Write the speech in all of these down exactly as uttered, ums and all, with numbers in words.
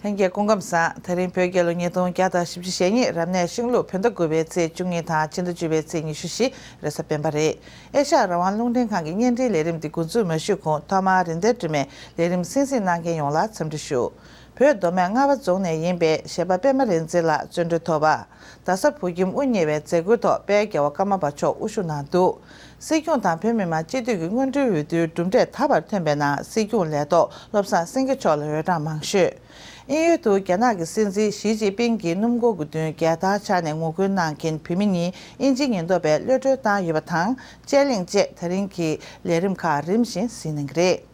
ལྷན་རྒྱས་སྐུ་ཁམས་བཟང་། དེ་རིང་བོད་རྒྱལ་ལོ་ཉིས་སྟོང་བརྒྱ་དང་བཞི་བཅུ་ཞེ་གཉིས་རབ་གནས་ཤིང་ལུག་བོད་ཟླ་དགུ་པའི་ཚེས་བཅུ་གཉིས་དང་ཕྱི་ཟླ་བཅུ་པའི་ཚེས་ཉི་ཤུ་བཞི། རེས་གཟའ་སྤེན་པ་རེད། ཨེ་ཤ་ཡ་རང་དབང་རླུང་འཕྲིན་ཁང་གི་བརྙན་འཕྲིན་ལས་རིམ་འདི་འགོ་འཛུགས་མ་ཞུས་གོང་ཐོག་མར་རིན་ལྡན་སྒྲོལ་མས་ལས་རིམ་གསན་གཟིགས་གནང་མཁན་ཡོངས་ལ་འཚམས་འདྲི་ཞུ། བོད་མདོ་སྨད་རྔ་བ་རྫོང་ནས་ཡིན་པའི་གཞས་པ་པད་མ་རིག་འཛིན་ལགས་བརྩོན་འགྲུས་ཐོབ་པ། རྡ་ས་བོད་ཁྱིམ་དབུ་བརྙེས་པའི་མཛད་སྒོའི་ཐོག་དཔལ་རྒྱལ་བ་ཀརྨ་པ་མཆོག་དབུ་བཞུགས་གནང་འདུག། སྲིད་སྐྱོང་དང་བོད་མི་མང་སྤྱི་འཐུས་ཀྱི་སྔོན་འགྲོའི་འོས་བསྡུའི་གྲུབ་འབྲས་ད་བར་ཐོན་པའི་ནང་སྲིད་སྐྱོང་ལས་ཐོག་བློ་བཟང་སེང་གེ་མཆོག་ལ་འོས་གྲངས་མང་ཤོས། དབྱིན་ཡུལ་དུ་རྒྱ་ནག་གི་སྲིད་འཛིན་ཞི་ཅིན་ཕིང་གི་སྣུམ་འཁོར་གྱི་མདུན་རྒྱལ་དར་འཕྱར་ནས་ངོ་རྒོལ་གནང་མཁན་བོད་མི་གཉིས་དབྱིན་ཇིའི་ཉེན་རྟོག་པས་གློད་གྲོལ་བཏང་ཡོད་པ་དང་དཔྱད་གླེང་བཅས་ད་རིང་གི་ལས་རིམ་ཁག་རིམ་བཞིན་གཟིགས་གནང་གི་རེད།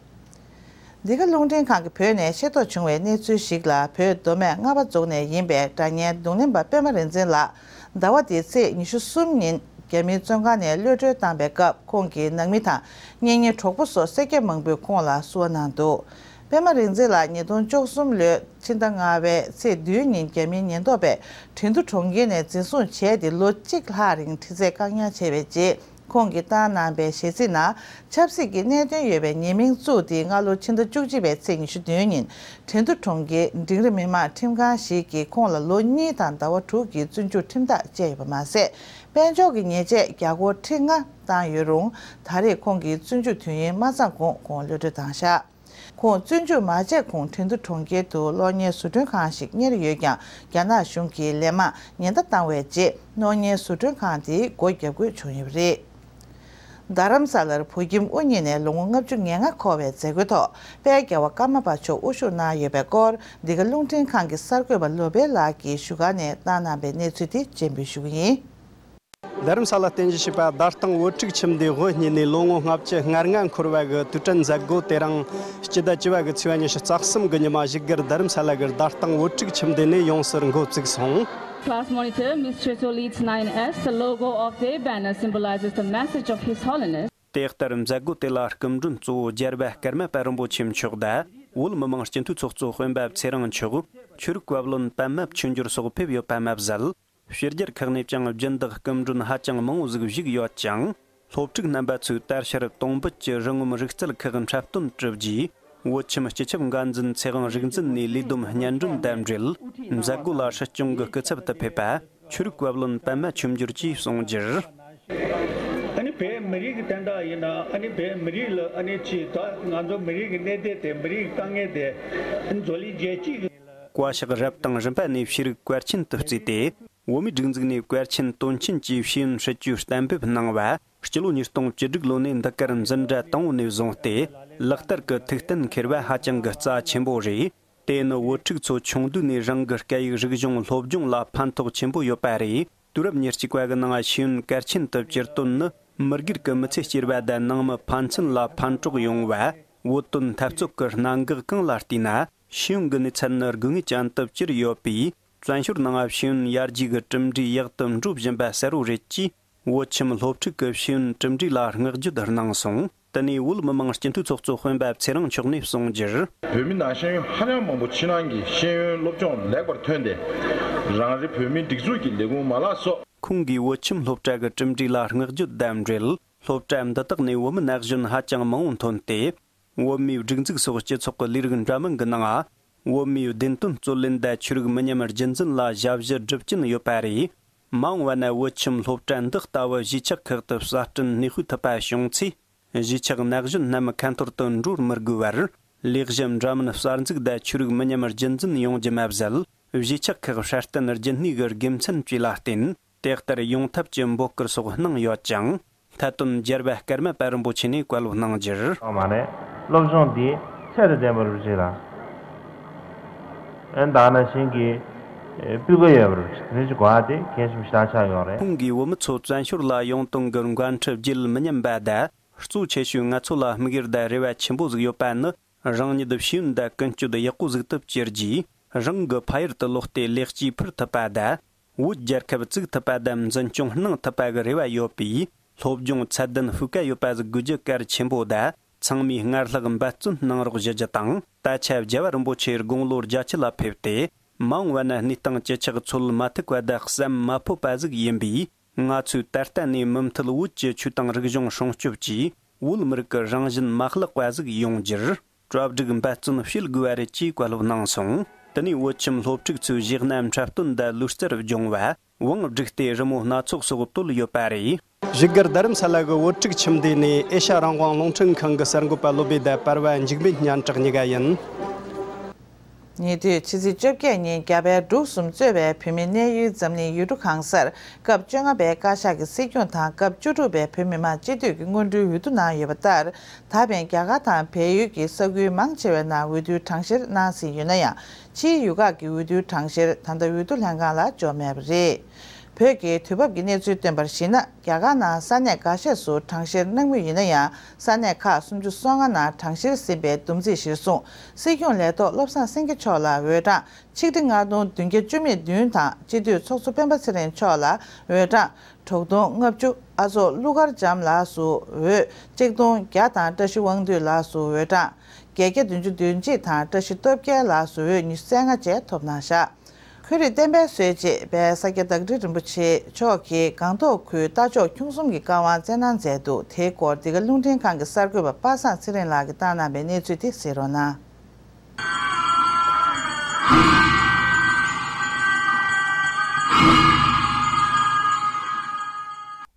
འདི་ག་རླུང་འཕྲིན་ཁང་གིས་བོད་ནས་ཤེས་རྟོགས་བྱུང་བའི་གནས་ཚུལ་ཞིག་ལ། བོད་མདོ་སྨད་རྔ་བ་རྫོང་ནས་ཡིན་པའི་སྒྲ་སྙན་རྡུང་ལེན་པ་པད་མ་རིག་འཛིན་ལགས་ཟླ་བ་འདིའི་ཚེས་ཉི་ཤུ་གསུམ་ཉིན་རྒྱ་མིའི་བཙོན་ཁང་ནས་གློད་གྲོལ་བཏང་པའི་སྐབས་ཁོང་གི་ནང་མི་དང་གཉེན་ཉེ་གྲོགས་པོ་སོགས་སེར་སྐྱ་མང་པོས་ཁོང་ལ་བསུ་བ་གནང་འདུག། པད་མ་རིག་འཛིན་ལགས་ཉིས་སྟོང་བཅུ་གསུམ་ལོའི་ཕྱི་ཟླ་ལྔ་པའི་ཚེས་བདུན་ཉིན་རྒྱ་མིའི་ཉེན་རྟོག་པས་ཁྲིན་ཏུ་གྲོང་ཁྱེར་ནས་འཛིན་བཟུང་བྱས་ཏེ་ལོ་གཅིག་ལྷག་རིང་འཁྲིག་སྤྱོད་བཀག་ཉར་བྱས་པའི་རྗེས། ཁོང་གིས་བཏང་གནང་པའི་གཞས་ཚིག་ནང་ཆབ་སྲིད་ཀྱི་གནད་དོན་ཡོད་པའི་ཉེས་མིང་བཙུགས་ཏེ་སྔ་ལོ་ཕྱི་ཟླ་བཅུ་གཅིག་པའི་ཚེས་ཉི་ཤུ་བདུན་ཉིན་ཁྲིན་ཏུ་གྲོང་ཁྱེར་འབྲིང་རིམ་མི་དམངས་ཁྲིམས་ཁང་ཞིག་གིས་ཁོང་ལ་ལོ་གཉིས་དང་ཟླ་བ་དྲུག་གི་བཙོན་འཇུག་ཁྲིམས་ཐག་བཅད་ཡོད་པ་མ་ཟད། དཔལ་འབྱོར་གྱི་ཉེས་ཆད་རྒྱ་སྒོར་ཁྲི་ལྔ་བཏང་ཡོད་རུང་ད་རེས་ཁོང་གི་བཙོན་འཇུག་དུས་ཡུན་མ་ཚང་གོང་ཁོང་གློད་གྲོལ་བཏང་བཞག། ཁོང་བཙོན་འཇུག་མ་བྱས་གོང་ཁྲིན་ཏུ་གྲོང་ཁྱེར་དུ་གློག་བརྙན་བཟོ་སྐྲུན་ཁང་ཞིག་གཉེར་ཡོད་ཀྱང་རྒྱ་ནག་གཞུང་གིས་ལན་མང་ཉེན་བརྡ་བཏང་བའི་རྗེས་གློག་བརྙན་བཟོ་སྐྲུན་ཁང་དེ་སྒོ་བརྒྱབ་དགོས་བྱུང་ཡོད་པ་རེད། རྡ་རམ་ས་ལར་བོད་ཁྱིམ་དབུ་བརྙེས་ནས་ལོ་ངོ་ལྔ་བཅུ་ང་ལྔ་འཁོར་བའི་མཛད་སྒོའི་ཐོག་དཔལ་རྒྱལ་བ་ཀརྨ་པ་མཆོག་དབུ་བཞུགས་གནང་ཡོད་པའི་སྐོར་འདི་ག་རླུང་འཕྲིན་ཁང་གི་གསར་འགོད་པ་བློ་བྷེ་ལགས་ཀྱིས་བཞུགས་སྒར་ནས་བཏང་གནང་པའི་གནས་ཚུལ་དེ་སྤྱན་འབུལ་ཞུ་གི་ཡིན། རྡ་རམ་ས་ལ་རྟེན་གཞི་བྱས་པ་རྡ་སྟེང་བོད་ཕྲུག་ཁྱིམ་སྡེའི་དབུ་བརྙེས་ནས་ལོ་ངོ་ལྔ་བཅུ་ང་ལྔ་འཁོར་བ་གི་དུས་དྲན་མཛད་སྒོ་དེ་རིང་སྤྱི་ཟླ་བཅུ་པ་གི་ཚེས་པ་ཉི་ཤུ་རྩ་གསུམ་གི་ཉི་མ་བཞུགས་སྒར་རྡ་རམ་ས་ལ་གི་རྡ་སྟེང་བོད་ཕྲུག་ཁྱིམ་སྡེ་ནས་ཡོངས་སུ་འགོ་བཙུགས་སོང་། Class monitor, Miss Choi-Soo leads nine S. The logo of their banner symbolizes the message of His Holiness. དེ་ལྟར་མཛད་སྒོ་དེ་ལ་སྐུ་མགྲོན་གཙོ་བོ་རྒྱལ་བ་ཀརྨ་པ་རིན་པོ་ཆེ་མཆོག་དང་བོད་མི་མང་སྤྱི་འཐུས་ཚོགས་གཙོ་སྤེན་པ་ཚེ་རིང་མཆོག་ཆོས་རིག་བཀའ་བློན་པདྨ་ཆོས་འབྱོར་སོགས་ཕེབས་ཡོད་པ་མ་ཟད། ཕྱི་རྒྱལ་ཁག་ནས་ཀྱང་སྦྱིན་བདག་སྐུ་མགྲོན་ཧ་ཅང་མང་བོ་ཟིག་བཞུགས་ཡོད་ཅིང་། སློབ་ཕྲུག་རྣམ་པ་ཚོས་དར་ཤར་དུང་བུད་ཀྱི་རི་ངོམ་རིག་རྩལ་ཁག་འཁྲབ་སྟོན་གྲུབ་རྗེས། བོད་ཁྱིམ་སྤྱི་ཁྱབ་འགན་འཛིན་ཚེ་དབང་རིག་འཛིན་ནས་ལས་བསྡོམས་སྙན་སྒྲོན་དང་འབྲེལ། མཛད་སྒོ་ལ་སྲིད་སྐྱོང་གི་སྐུ་ཚབ་ཏུ་ཕེབས་པ་ཆོས་རིག་བཀའ་བློན་པདྨ་ཆོས་འབྱོར་གྱིས་གསུངས་རྒྱུར། ཨ་ནི་བོད་མི་རིགས་ཀྱི་བསྟན་བདག་ཡིན་ན། ཨ་ནི་བོད་མི་རིགས་ལ་ཨ་ནི་ཅི་ད་ང་ཚོ་མི་རིགས་ཀྱི་གནད་དོན་དེ། མི་རིགས་ཀྱི་དཀའ་ངལ་དེ་ཨ་ནི་འཛམ་གླིང་རྒྱལ་སྤྱི་གི། བཀའ་ཤག་རབ་དང་རིམ་པ་ནས་ཤེས་རིག་བཀའ་ཆེན་དུ་བརྩིས་ཏེ། བོད་མིའི་སྒྲིག་འཛུགས་ནས་བཀའ་ཆེན་དོན་ཆེན་གྱི་ཤེས་ཡོན་སྲིད་ཇུས་གཏན་འབེབས་གནང་བ། སྤྱི་ལོ་ཉིས་སྟོང་བཅུ་དྲུག་ལོ་ནས་འདི་གར་འཛིན་གྲྭ་དང་པོ་ནས་བཟུང་སྟེ་ལག་བསྟར་གྱི་ཐུགས་གཏན་འཁེལ་བ་ཧ་ཅང་གི་རྩ་ཆེན་པོ་རེད། དེ་ནི་བོད་ཕྲུག་ཚོ་ཆུང་དུས་ནས་རང་གི་སྐད་ཡིག་རིག་གཞུང་སློབ་སྦྱོང་ལ་ཕན་ཐོགས་ཆེན་པོ་ཡོད་པ་རེད། དུས་རབས་ཉེར་གཅིག་པ་གི་ནང་ཤེས་ཡོན་གལ་ཆེན་དུ་གྱུར་དོན་ནི་མི་སྒེར་གྱི་མི་ཚེ་སྐྱེལ་བ་དང་ནང་མི་ཕན་ཚུན་ལ་ཕན་གྲོགས་ཡོང་བ། བོད་དོན་འཐབ་རྩོད་ཀྱི་གནད་འགག་གང་ལ་བལྟས་ན་ཤེས་ཡོན་གྱི་གནས་ཚད་ནི་དགོས་ངེས་ཅན་དུ་གྱུར་ཡོད་པས། བཙན་བྱོལ་ནང་ཤེས་ཡོན་ཡར་རྒྱས་ཀྱི་གྲུབ་འབྲས་ཡག་ཏུ་འགྲོ་བཞིན་པ་གསལ་བོ་རེད་ཅེས། བོད་ཁྱིམ་སློབ་ཕྲུག་གི་ཤེས་ཡོན་གྲུབ་འབྲས་ལ་བསྔགས་བརྗོད་གནང་སོང་། དེ་ནས་བོད་མི་མང་སྤྱི་འཐུས་ཚོགས་གཙོ་སྤེན་པ་ཚེ་རིང་མཆོག་ནས་གསུངས་རྒྱུར། བོད་མི་ནང་ཤེས་ཡོན་ཧ་ཅང་མང་པོ་ཕྱི་ནང་གི་ཤེས་ཡོན་སློབ་སྦྱོང་ལེགས་པར་ཐོན་ཏེ། རང་རེ་བོད་མིའི་སྒྲིག་འཛུགས་ཀྱི་ལས་ཁུངས་མ་ལག་སོགས། ཁོང་གིས་བོད་ཁྱིམ་སློབ་གྲྭ་གི་གྲུབ་འབྲས་ལ་བསྔགས་བརྗོད་དང་འབྲེལ། སློབ་གྲྭ་འདི་དག་ནས་བོད་མི་ན་གཞོན་ཧ་ཅང་མང་བོ་ཐོན་ཏེ། བོད་མིའི་སྒྲིག་འཛུགས་སོགས་སྤྱི་ཚོགས་ཀྱི་ལས་རིགས་འདྲ་མིན་གྱི་ནང་། བོད་མིའི་བདེན་དོན་རྩོད་ལེན་དང་ཆོས་རིག་མི་ཉམས་རྒྱུན་འཛིན་ལ་ཞབས་ཞུ་སྒྲུབ་ཀྱིན་ཡོད་པ་རེད། མ་འོངས་པ་ན་བོད་ཁྱིམ་སློབ་གྲྭ་འདི་ལྟ་བུ་གཞིས་ཆགས་ཁག་ཏུ་གསར་སྐྲུན་གནས་སྤོས་ཐུབ་པ་བྱུང་ཚེ། གཞིས་ཆགས་ན་གཞོན་རྣམས་ཁ་འཐོར་དུ་འགྲོར་མི་དགོས་པར། ལས་གཞི་འདྲ་མིན་གསར་འཛུགས་དང་ཆོས་རིག་མི་ཉམས་རྒྱུན་འཛིན་ཡོང་རྒྱུ་མ་ཟད། གཞིས་ཆགས་ཁག་སྲ་བརྟན་རྒྱུན་གནས་ཀྱི་དགེ་མཚན་བཅས་ལ་བརྟེན། དེ་ལྟར་ཡོང་ཐབས་ཀྱི་འབོད་སྐུལ་སོགས་གནང་ཡོད་ཅིང་། མཐའ་དོན་རྒྱལ་བ་ཀརྨ་པ་རིན་པོ་ཆེ་ནས་བཀའ་སློབ་གནང་རྒྱུར། མ་རེད། སློབ་སྦྱོང་འདི་ཚད་དང་ལྡན་པ་རུ་ཅིག་དང་། ཨན་ད་ནང་བཞིན་གྱི་སྤུས་ཀ་ཡོད་པ་རུ་ཅིག་དེ་འདྲ་ཞིག་དགོས་ཡ་དེ་གལ་ཆེན་པོ་ཞེ་དྲག་ཆགས་ཡོད་རེད། ཁོང་གིས་བོད་མི་ཚོ་བཙན་བྱོལ་ལ་ཡོང་དོན་གྱི་འགན་འཁྲི་བརྗེད་མི་ཉན་པ་དང་། གཙོ་ཆེ་ཤོས་ང་ཚོ་ལ་དམིགས་ཡུལ་དང་རེ་བ་ཆེན་པོ་ཟིག་ཡོད་པ་ནི། རང་ཉིད་ཤེས་ཡོན་དང་ཀུན་སྤྱོད་ཡག་པོ་ཟིག་ཏུ་གྱུར་རྗེས། རང་གི་ཕ་ཡུལ་དུ་ལོག་སྟེ་ལེགས་སྐྱེས་ཕུལ་ཐུབ་པ་དང་། བོད་རྒྱལ་ཁབ་བཙུགས་ཐུབ་པ་དང་འཛིན་སྐྱོང་གནང་ཐུབ་པ་གི་རེ་བ་ཡོད་པས། སློབ་སྦྱོང་ཚད་ལྡན་སྤུས་ཀ་ཡོད་པ་ཟིག་དགོས་རྒྱུ་གལ་ཆེན་པོ་དང་། ཚང་མས་སྔར་ལྷག་འབད་བརྩོན་གནང་རོགས་ཞུ་རྒྱུ་དང་། ད་ཆ་རྒྱལ་བ་རིན་པོ་ཆེའི་དགུང་ལོ་བརྒྱད་ཅུ་ལ་ཕེབས་ཏེ། མ་འོངས་པ་ན་གནས་སྟངས་ཅི་ཆགས་ཚོད་མ་ཐིག་པ་དང་བསམ་མ་ཕོད་པ་ཟིག་ཡིན་པས། ང་ཚོས་ད་ལྟ་ནས་མུ་མཐུད་བོད་ཀྱི་ཆོས་དང་རིག་གཞུང་སྲུང་སྐྱོབ་ཀྱིས། བོད་མི་རིགས་ཀྱི་རང་བཞིན་མ་བརླག་པ་ཟིག་ཡོང་རྒྱུར། གྲ་སྒྲིག་འབད་བརྩོན་བྱེད་དགོས་པ་རེད་ཅེས་བཀའ་སློབ་གནང་སོང་། ཕྱི་ནས་བོད་ཁྱིམ་སློབ་ཕྲུག་ཚོའི་གཞས་སྣ་འཁྲབ་སྟོན་དང་ལུས་རྩལ་སྦྱོང་བ། བང་བསྒྲིགས་ཏེ་རི་མོ་སྣ་ཚོགས་སོགས་བཏོད་ཡོད་པ་རེད། བཞུགས་སྒར་རྡ་རམ་ས་ལ་གི་བོད་ཕྲུག་ཁྱིམ་སྡེ་ནས་ཨེ་ཤ་རང་དབང་རླུང་འཕྲིན་ཁང་གི་གསར་འགོད་པ་བློ་བདེ་དང་པར་བ་འཇིགས་མེད་སྙན་གྲགས་གཉིས་ཀ་ཡིན། ཉེ་དུས་ཕྱི་ཚེས་བཅོ་བརྒྱད་ཉིན་རྒྱ་བལ་འབྲུག་གསུམ་གཙོས་པའི་བོད་མིའི་གནས་ཡུལ་འཛམ་གླིང་ཡུལ་གྲུ་གང་སར་སྐབས་བཅོ་ལྔ་པའི་བཀའ་ཤག་གི་སྲིད་སྐྱོང་དང་སྐབས་བཅུ་དྲུག་པའི་བོད་མི་མང་སྤྱི་འཐུས་ཀྱི་སྔོན་འགྲོའི་འོས་བསྡུ་གནང་ཡོད་པ་ལྟར། ད་ཕན་རྒྱ་གར་དང་བལ་ཡུལ་གྱི་ས་ཁུལ་མང་ཆེ་བའི་ནང་འོས་བསྡུའི་གྲངས་བཤེར་གནང་ཟིན་ཡོད་ན་ཡང་། ཕྱིའི་ཡུལ་ཁག་གི་འོས་བསྡུའི་གྲངས་བཤེར་ད་ལྟ་འོས་བསྡུ་ལྷན་ཁང་ལ་འབྱོར་མེད་པ་རེད། བོད་ཀྱི་དུས་བབ་ཀྱི་གནས་ཚུལ་བཏོན་པར་གཞིགས་ན། རྒྱ་གར་ནང་ས་གནས་འགའ་ཤས་སུ་གྲངས་བཤེར་གནང་མུས་ཡིན་ན་ཡང་། ས་གནས་ཁག་སུམ་ཅུ་སོ་ལྔ་ནང་གྲངས་བཤེར་ཟིན་པའི་བསྡོམས་རྩིས་གཞིར་བཟུང་། སྲིད་སྐྱོང་ལས་ཐོག་བློ་བཟང་སེང་གེ་མཆོག་ལ་འོས་གྲངས་ཆིག་ཁྲི་ལྔ་སྟོང་བདུན་བརྒྱ་བཅུ་མེད་བདུན་དང་། སྤྱི་འཐུས་ཚོགས་གཙོ་སྤེན་པ་ཚེ་རིང་མཆོག་ལ་འོས་གྲངས་དྲུག་སྟོང་ལྔ་བཅུ། ཨ་ཚོགས་ཀླུ་མཁར་བྱམས་ལགས་སུ་འོས་གཅིག་སྟོང་བརྒྱ་དང་། བཀྲ་ཤིས་དབང་འདུས་ལགས་སུ་འོས་གྲངས་བརྒྱད་བརྒྱ་བདུན་ཅུ་དོན་གཅིག་དང་། བཀྲ་ཤིས་སྟོབས་རྒྱལ་ལགས་སུ་འོས་ཉི་ཤུ་རྩ་ལྔ་བཅས་ཐོབ་གནང་བཞག་ཁོལ་རི་བསྟན་པའི་སྲོལ་འབྱེད་པས་ས་སྐྱ་བདག་ཁྲི་རིན་པོ་ཆེ་མཆོག་གིས་སྒང་ཏོག་ཁུལ་རྟ་མཆོག་ཁྱུང་གསུམ་གྱི་བཀའ་དབང་བསྩལ་གནང་མཛད་འདུག་དེའི་སྐོར་འདི་ག་རླུང་འཕྲིན་ཁང་གི་གསར་འགོད་པ་པ་སངས་ཚེ་རིང་ལགས་ཀྱིས་བཏང་གནང་བའི་གནས་ཚུལ་དེ་གཟིགས་རོགས་གནང་།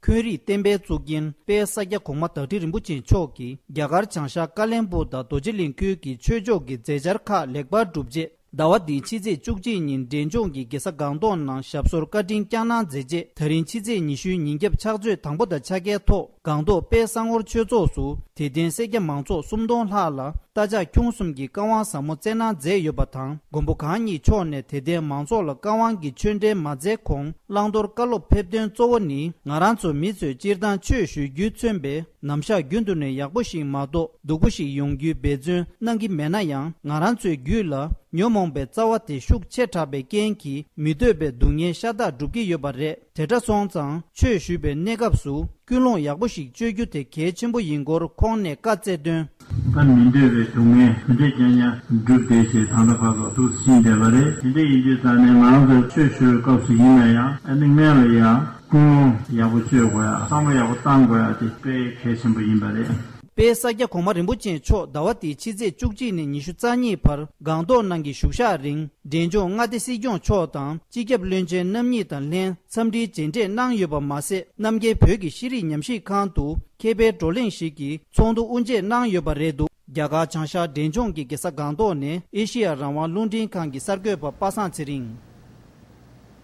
ཁོལ་རི་བསྟན་པའི་གཙུག་རྒྱན་དཔལ་ས་སྐྱ་གོང་མ་བདག་ཁྲི་རིན་པོ་ཆེ་མཆོག་གིས་རྒྱ་གར་བྱང་ཤར་ཀ་ལོན་སྦུག་དང་རྡོ་རྗེ་གླིང་ཁུལ་གྱི་ཆོས་ཕྱོགས་ཀྱི་མཛད་འཆར་ཁག་ལེགས་པར་གྲུབ་རྗེས། ཟླ་བ་འདིའི་ཕྱི་ཚེས་བཅུ་གཅིག་ཉིན་འབྲས་ལྗོངས་ཀྱི་རྒྱལ་ས་སྒང་ཏོག་ནང་ཞབས་སོར་བཀའ་དྲིན་བསྐྱངས་གནང་མཛད་རྗེས། ད་རིང་ཕྱི་ཚེས་ཉི་ཤུའི་ཉིན་རྒྱབ་ཕྱག་ཚོད་དང་པོ་དང་ཕྱག་འཁྱལ་ཐོག་སྒང་ཏོག་དཔལ་ས་ངོར་ཆོས་ཚོགས་སུ་དད་ལྡན་སེར་སྐྱ་མང་ཚོགས་སུམ་སྟོང་ལྷག་ལ་རྟ་ཕྱག་ཁྱུང་གསུམ་གྱི་བཀའ་དབང་ཟབ་མོ་བསྩལ་གནང་མཛད་ཡོད་པ་དང་། མགོན་པོ་གང་ཉིད་མཆོག་ནས་དད་ལྡན་མང་ཚོགས་ལ་བཀའ་དབང་གི་ཆོས་འབྲེལ་མ་མཛད་གོང་བླང་དོར་བཀའ་སློབ་ཕེབས་དོན་གཙོ་བོ་ནི། ང་རང་ཚོ་མི་ཚོས་སྤྱིར་བཏང་ཆོས་ཞུ་རྒྱུས་མཚོན་པའི་ནམ་ཞག་རྒྱུན་དུ་ནས་ཡག་པོ་ཞིག་མ་གཏོགས་སྡུག་པོ་ཞིག་ཡོང་རྒྱུའི་འབད་བརྩོན་གནང་གི་མེད་ན་ཡང་། ང་རང་ཚོའི་རྒྱུད་ལ་ཉོན་མོངས་པའི་རྩ་བ་དེ་ཤུགས་ཆེ་དྲགས་པའི་རྐྱེན་གྱིས་མི་འདོད་པའི་སྡུག་བསྔལ་ཤ་སྟག་སྒྲུབ་ཀྱི་ཡོད་པ་རེད། དེ་འདྲ་སོང་ཙང་ཆོས་ཞུས་པའི་གནས་སྐབས་སུ་ཀུན་སློང་ཡག་པོ་ཞིག་བཅོས་རྒྱུ་དེ་གལ་ཆེན་པོ་ཡིན་སྐོར་ཁོང་ནས་བཀའ་སྩལ་དོན། ད་མི་འདོད་པའི་སྡུག་བསྔལ་དེ་འདྲས་ཀྱང་ཡང་སྒྲུབ་བསྡད་ཞེས་ད་ལྟ་བར་དུ་འདུག་ཕྱིན་བསྡད་པ་རེད། དེ་འདྲས་ཡིན་དུས་ཙང་ནས་ང་རང་ཚོ་ཆོས་ཞུ་བའི་སྐབས་སུ་ཡིན་ན་ཡང་ཨ་ནི་སྔོན་ལ་ཡང་ཀུན་སློང་ཡག་པོ་བཅོས་དགོས་ཡ། བསམ་བློ་ཡག་པོ་བཏང་དགོས་ཡ་དེ་དཔེ་གལ་ཆེན་པོ་ཡིན་པ་རེད། དཔལ་ས་སྐྱ་གོང་མ་རིན་པོ་ཆེ་མཆོག་ཟླ་བ་འདིའི་ཕྱི་ཚེས་བཅུ་གཅིག་ནས་ཉི་ཤུ་རྩ་གཉིས་བར་སྒང་ཏོག་ནང་གི་བཞུགས་ཞག་རིང་འབྲས་ལྗོངས་མངའ་སྡེ་སྲིད་སྐྱོང་མཆོག་དང་སྤྱི་ཁྱབ་བློན་ཆེན་རྣམ་གཉིས་དང་ལྷན་འཚམས་འདྲིའི་མཇལ་འཕྲད་གནང་ཡོད་པ་མ་ཟད། རྣམ་རྒྱལ་བོད་ཀྱི་ཤེས་རིག་ཉམས་ཞིབ་ཁང་དུ་མཁས་པའི་བགྲོ་གླེང་ཞིག་གི་ཚོགས་འདུ་དབུ་འབྱེད་གནང་ཡོད་པ་རེད་འདུག་རྒྱ་གར་བྱང་ཤར་འབྲས་ལྗོངས་ཀྱི་རྒྱལ་ས་སྒང་ཏོག་ནས་ཨེ་ཤེ་ཡ་རང་དབང་རླུང་འཕྲིན་ཁང་གི་གསར་འགོད་པ་པ་སངས་ཚེ་རིང་།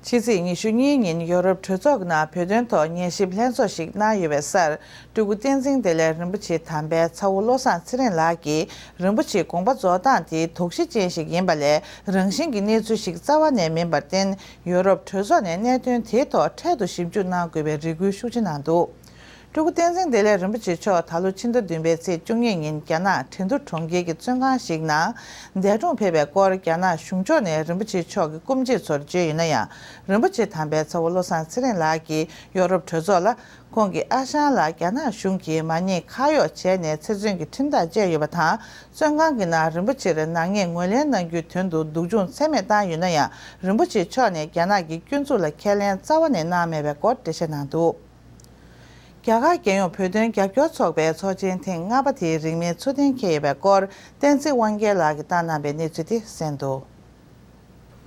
ཕྱི་ཚེས་ཉི་ཤུ་གཉིས་ཉིན་ཡོ་རོབ་གྲོས་ཚོགས་ཀྱི་ནང་བོད་དོན་ཐོག་ཉན་ཞིབ་ལྷན་ཚོགས་ཤིག་གནང་ཡོད་པའི་སར། སྤྲུལ་སྐུ་བསྟན་འཛིན་བདེ་ལེགས་རིན་པོ་ཆེའི་དམ་པའི་ཚ་བོ་བློ་བཟང་ཚེ་རིང་ལགས་ཀྱིས། རིན་པོ་ཆེའི་དགོངས་པ་རྫོགས་སྟངས་དེ་དོགས་གཞི་ཅན་ཞིག་ཡིན་པ་ལས། རང་བཞིན་གྱི་གནས་ཚུལ་ཞིག་རྩ་བ་ནས་མིན་པར་བརྟེན། ཡོ་རོབ་གྲོས་ཚོགས་ནས་གནད་དོན་དེའི་ཐོག་འཕྲལ་དུ་ཞིབ་འཇུག་གནང་དགོས་པའི་རེ་སྐུལ་ཤུགས་ཆེ་གནང་འདུག་སྤྲུལ་སྐུ་བསྟན་འཛིན་བདེ་ལེགས་རིན་པོ་ཆེ་མཆོག་ད་ལོ་ཕྱི་ཟླ་བདུན་པའི་ཚེས་བཅུ་གཉིས་ཉིན་རྒྱ་ནག་ཁྲིན་ཏུ་གྲོང་ཁྱེར་གྱི་བཙོན་ཁང་ཞིག་ནང་འདས་གྲོངས་ཕེབས་པའི་སྐོར། རྒྱ་ནག་གཞུང་ཕྱོགས་ནས་རིན་པོ་ཆེ་མཆོག་གི་སྐུ་མཆེད་ཚོར་བརྗོད་ཡོད་ན་ཡང་། རིན་པོ་ཆེ་དམ་པའི་ཚ་བོ་བློ་བཟང་ཚེ་རིང་ལགས་ཀྱིས་ཡོ་རོབ་གྲོས་ཚོགས་ལ། ཁོང་གི་ཨ་ཞང་ལ་རྒྱ་ནག་གཞུང་གིས་མ་ཉེས་ཁག་གཡོགས་བྱས་ནས་ཚེ་བཙོན་གྱི་ཁྲིམས་ཐག་བཅད་ཡོད་པ་དང་། བཙོན་ཁང་གི་ནང་རིན་པོ་ཆེར་ནག་ཉེས་ངོས་ལེན་གནང་རྒྱུའི་དོན་དུ་སྡུག་སྦྱོང་ཚད་མེད་བཏང་ཡོད་ན་ཡང་། རིན་པོ་ཆེ་མཆོག་ནས་རྒྱ་ནག་གི་སྐྱོན་འཛུགས་ལ་ཁས་ལེན་རྩ་བ་ནས་གནང་མེད་པའི་སྐོར་འགྲེལ་བཤད་གནང་འདུག་རྒྱ་གར་རྒྱལ་ཡོངས་བོད་དོན་རྒྱབ་སྐྱོར་ཚོགས་པའི་ཚོགས་ཆེན་ཐེངས་ལྔ་པ་དེའི་རིང་མིན་ཚུལ་གཏན་འཁེལ་ཡོད་པའི་སྐོར། བསྟན་འཛིན་དབང་རྒྱལ་ལགས་ཀྱིས་བཏང་གནང་པའི་གནས་ཚུལ་དེ་གསན་འདུག་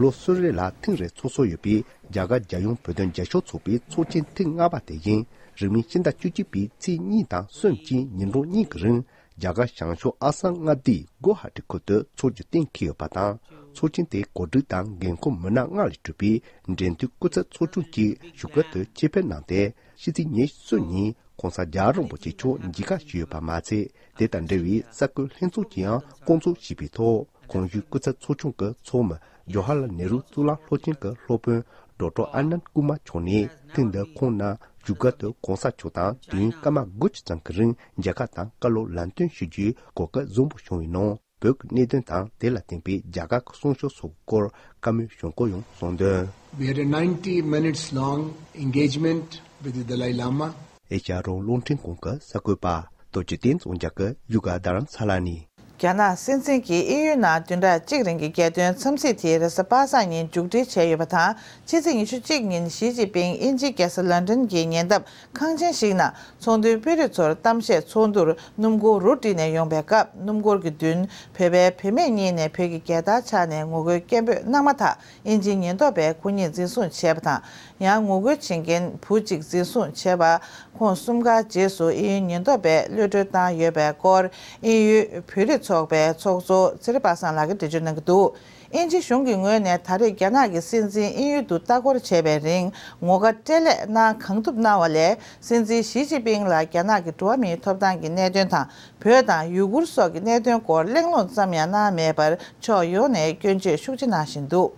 ལོ་གསུམ་རེ་ལ་ཐེངས་རེ་ཚོགས་སྲོལ་ཡོད་པའི་རྒྱ་གར་རྒྱལ་ཡོངས་བོད་དོན་རྒྱབ་སྐྱོར་ཚོགས་པའི་ཚོགས་ཆེན་ཐེངས་ལྔ་པ་དེ་བཞིན་རིང་མིན་ཕྱི་ཟླ་བཅུ་གཅིག་པའི་ཚེས་གཉིས་དང་གསུམ་བཅས་ཉིན་གྲངས་གཉིས་ཀྱི་རིང་རྒྱ་གར་བྱང་ཕྱོགས་ཨ་སམ་མངའ་སྡེའི་གུ་ཧ་ཏི་ཁུལ་དུ་འཚོགས་རྒྱུ་གཏན་འཁེལ་ཡོད་པ་དང་། ཚོགས་ཆེན་དེའི་གོ་སྒྲིག་དང་འགན་འཁུར་མི་སྣ་ལྔ་ལས་གྲུབ་པའི་འབྲེལ་མཐུད་སྐུ་ཚབ་ཚོགས་ཆུང་གཅིག་བཞུགས་སྒར་དུ་ཆེད་ཕེབས་གནང་སྟེ། ཕྱི་ཚེས་ཉེར་གསུམ་ཉིན་༸གོང་ས་༸རྒྱལ་བ་རིན་པོ་ཆེ་མཆོག་མཇལ་ཁ་ཞུས་ཡོད་པ་མ་ཚད། དེ་དང་འབྲེལ་བའི་གསར་འགོད་ལྷན་ཚོགས་ཀྱི་ཡང་བསྐོང་ཚོགས་བྱས་པའི་ཐོག་གོང་ཞུས་སྐུ་ཚབ་ཚོགས་ཆུང་གི་ཚོགས་མི་ཇོ་ཧར་ལཱལ་ནེ་རུ་གཙུག་ལག་སློབ་ཆེན་གྱི་སློབ་དཔོན་ཌོག་ཊར་ཨ་ནན་ཀུ་མར་མཆོག་ནས། ཐེངས་འདིར་ཁོང་རྣམས་བཞུགས་སྒར་དུ་གོང་ས་མཆོག་དང་དུས་ཡུན་སྐར་མ་དགུ་བཅུ་ཙམ་གྱི་རིང་མཇལ་ཁ་དང་བཀའ་སློབ་ལམ་སྟོན་ཞུ་རྒྱུའི་གོ་སྐབས་བཟང་པོ་བྱུང་བའི་ནང་། བོད་ཀྱི་གནད་དོན་དང་དེ་ལ་བརྟེན་པའི་རྒྱ་གར་གྱི་སྲུང་སྐྱོབ་སོགས་སྐོར་བཀའ་མོལ་ཞུ་སྐོར་ཡང་གསུངས་དོན། We had a ninety minutes long engagement with the Dalai Lama. ཨེ་ཤ་ཡ་རང་དབང་རླུང་འཕྲིན་ཁང་གི་གསར་འགོད་པ་རྡོ་རྗེ་བསྟན་འཛིན་རྒྱ་གར་བཞུགས་སྒར་རྡ་རམ་ས་ལ་ནས། རྒྱ་ནག་སྲིད་འཛིན་གྱིས་དབྱིན་ཡུལ་ནང་བདུན་ཕྲག་གཅིག་རིང་གི་རྒྱལ་སྟོན་འཚམས་གཟིགས་དེ་རེས་གཟའ་པ་སངས་ཉིན་མཇུག་སྒྲིལ་བྱས་ཡོད་པ་དང་། ཕྱི་ཚེས་ཉི་ཤུ་གཅིག་ཉིན་ཞི་ཅིན་ཕིང་དབྱིན་ཇིའི་རྒྱལ་ས་ལན་ཀྲན་གྱི་ཉེ་འདབས་ཁང་ཆེན་ཞིག་ནང་ཚོང་དོན་དཔོན་རིགས་ཚོར་གཏམ་བཤད་ཚོགས་འདུར་སྣུམ་འཁོར་རུ་བསྒྲིགས་ནས་ཡོང་པའི་སྐབས། སྣུམ་འཁོར་གྱི་མདུན་བོད་པའི་བུད་མེད་གཉིས་ནས་བོད་ཀྱི་རྒྱལ་དར་འཕྱར་ནས་ངོ་རྒོལ་སྐད་འབོད་གནང་མ་ཐག་དབྱིན་ཇིའི་ཉེན་རྟོག་པས་ཁོ་གཉིས་འཛིན་བཟུང་བྱས་པ་དང་། ཡང་ངོ་རྒོལ་བྱེད་མཁན་བུ་གཅིག་འཛིན་བཟུང་བྱས་པ། ཁོང་གསུམ་ཀར་རྗེས་སུ་དབྱིན་ཡུལ་ཉེན་རྟོག་པས་གློད་གྲོལ་བཏང་ཡོད་པའི་སྐོར། དབྱིན་ཡུལ་བོད་རིགས་ཚོགས་པའི་ཚོགས་གཙོ་ཚེ་རིང་པ་སངས་ལགས་ཀྱིས་འགྲེལ་བརྗོད་གནང་གི་འདུག་དབྱིན་ཇི་གཞུང་གི་ངོས་ནས་ད་རེས་རྒྱ་ནག་གི་སྲིད་འཛིན་དབྱིན་ཡུལ་དུ་ལྟ་སྐོར་བྱས་པའི་རིང་ངོ་དགའ་སྤྲེལ་ལད་གནང་གང་ཐུབ་གནང་བ་ལས། སྲིད་འཛིན་ཞི་ཅིན་ཕིང་ལ་རྒྱ་ནག་གི་འགྲོ་བ་མིའི་ཐོབ་ཐང་གི་གནད་དོན་དང་། བོད་དང་ཡུ་གུར་སོགས་ཀྱི་གནད་དོན་སྐོར་གླེང་སློང་ཙམ་ཡང་གནང་མེད་པར། ཕྱོགས་ཡོངས་ནས་སྐྱོན་བརྗོད་ཤུགས་ཆེ་གནང་བཞིན་འདུག་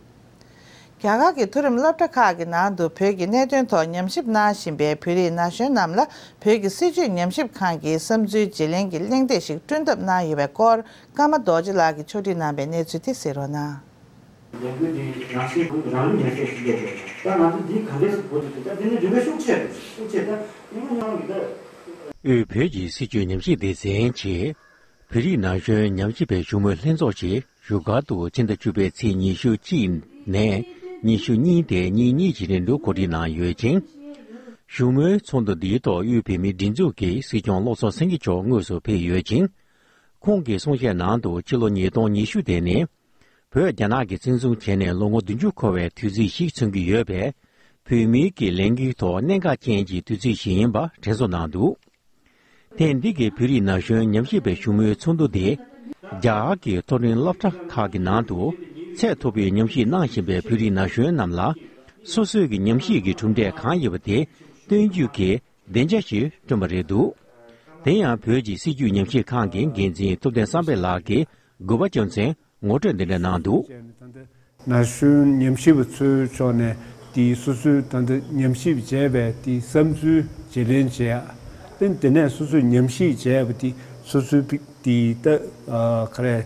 རྒྱ་གར་གྱི་མཐོ་རིམ་སློབ་གྲྭ་ཁག་གི་ནང་དུ་བོད་ཀྱི་གནད་དོན་ཐོག་ཉམས་ཞིབ་གནང་བཞིན་པའི་བོད་རིགས་ན་གཞོན་རྣམས་ལ། བོད་ཀྱི་སྲིད་བྱུས་ཉམས་ཞིབ་ཁང་གིས་བསམ་ཚུལ་བརྗེ་ལེན་གྱི་གླེང་སྟེགས་ཤིག་བསྐྲུན་ཐབས་གནང་ཡོད་པའི་སྐོར། ཀརྨ་རྡོ་རྗེ་ལགས་ཀྱིས་ཕྱོགས་སྒྲིག་གནང་པའི་གནས་ཚུལ་དེ་གསན་རོགས་གནང་། ལས་འགུལ་འདི་རང་བཞིན་རང་ལུགས་ཉམས་ཞིབ་ཞིག་ལས་དགོས། ད་ང་ཚོ་འདི་ག་འདྲས་སུ་འགོ་ཚུགས་ཀྱི། ད་འདི་ནི་རིམ་པ་ཤུགས་ཆེ་རེད། ཤུགས་ཆེ། ད་སྙིང་པོ་སྙིང་པོ་གི་ད། དབུས་བོད་ཀྱི་སྲིད་བྱུས་ཉམས་ཞིབ་སྡེ་ཚན་གྱིས། བོད་རིགས་ན་གཞོན་ཉམས་ཞིབ་པའི་བཞུགས་མོལ་ལྷན་ཚོགས་ཤིག་བཞུགས་སྒར་དུ་ཕྱི་ཟླ་བཅུ་པའི་ཚེས་ཉི་ཤུ་གཅིག་ནས་ཉི་ཤུ་གཉིས་ཏེ་ཉིན་གཉིས་ཀྱི་རིང་དུ་གོ་སྒྲིག་གནང་ཡོད་ཅིང་། བཞུགས་མོལ་ཚོགས་འདུ་འདིའི་ཐོག་དབུས་བོད་མིའི་སྒྲིག་འཛུགས་ཀྱི་སྲིད་སྐྱོང་བློ་བཟང་སེང་གེ་མཆོག་དངོས་སུ་ཕེབས་ཡོད་ཅིང་། ཁོང་གི་གསུང་བཤད་ནང་དུ་ཕྱི་ལོ་ཉིས་སྟོང་ཉི་ཤུ་དེ་ནི། བོད་རྒྱ་ནག་གིས་བཙན་བཟུང་བྱས་ནས་ལོ་ངོ་བདུན་ཅུ་འཁོར་བའི་དུས་ཚིགས་ཤིག་མཚོན་གྱི་ཡོད་པས། བོད་མིའི་གི་ལས་འགུལ་ཐོག་གནད་འགག་ཅན་གྱི་དུས་ཚིགས་ཤིག་ཡིན་པ་དྲན་གསོ་གནང་འདུག་ཐེངས་འདི་གི་བོད་རིགས་ན་གཞོན་ཉམས་ཞིབ་པའི་བཞུགས་མོལ་ཚོགས་འདུ་དེ། རྒྱ་གར་གྱི་མཐོ་རིམ་སློབ་གྲྭ་ཁག་གི་ནང་དུ་ཚད་མཐོ་པོའི་ཉམས་ཞིབ་གནང་བཞིན་པའི་བོད་རིགས་ན་གཞོན་རྣམས་ལ། སོ་སོའི་གི་ཉམས་ཞིབ་ཀྱི་གྲུབ་འབྲས་གང་ཡོད་པ་དེ་སྟོན་རྒྱུ་གི་སྡིངས་ཆ་ཞིག་བསྐྲུན་པ་རེད་འདུག་དེ་ཡང་བོད་ཀྱི་སྲིད་བྱུས་ཉམས་ཞིབ་ཁང་གི་འགན་འཛིན་ཐུབ་བསྟན་བསམ་འཕེལ་ལགས་ཀྱིས་གུས་པ་བཅོམ་ཚེ་ངོ་སྤྲོད་འདི་འདྲ་གནང་འདུག་ན་གཞོན་ཉམས་ཞིབ་པ་ཚོའི་ཕྱོགས་ནས་དེའི་སོ་སོའི་ད་ལྟ་ཉམས་ཞིབ་བྱས་པའི་དེའི་བསམ་ཚུལ་བརྗེ་ལེན་བྱེད་ཡག་དེ་དེ་ནས་སོ་སོས་ཉམས་ཞིབ་བྱས་པ་དེ་སོ་སོའི་ཕི་དེའི་ད་ག་རེ་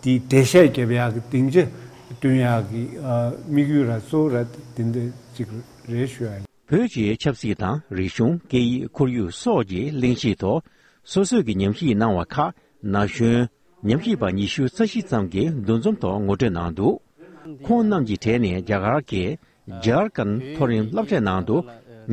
དེའི་འགྲེལ་བཤད་རྒྱབ་ཡག་གི་སྡིངས་ཆ་བསྐྲུན་ཡག་གི་དམིགས་ཡུལ་ར་གཙོ་བོ་ར་དེ་འདྲ་ཅིག་རེད་ཞུ་ཡ་ཡིན། བོད་ཀྱི་ཆབ་སྲིད་དང་རིག་གཞུང་། སྐད་ཡིག་ཁོར་ཡུག་སོགས་ཀྱི་གླེང་གཞི་ཐོག་སོ་སོས་ཀྱི་ཉམས་ཞིབ་གནང་བ་ཁག་ན་གཞོན་ཉམས་ཞིབ་པ་ཉི་ཤུ་རྩ་བཞི་ཙམ་གྱིས་འདུ་འཛོམས་ཐོག་ངོ་སྤྲོད་གནང་འདུག་ཁོང་རྣམས་ཀྱི་གྲས་ནས་རྒྱ་གར་གྱི་ཇར་ཁན་མཐོ་རིམ་སློབ་གྲྭའི་ནང་དུ་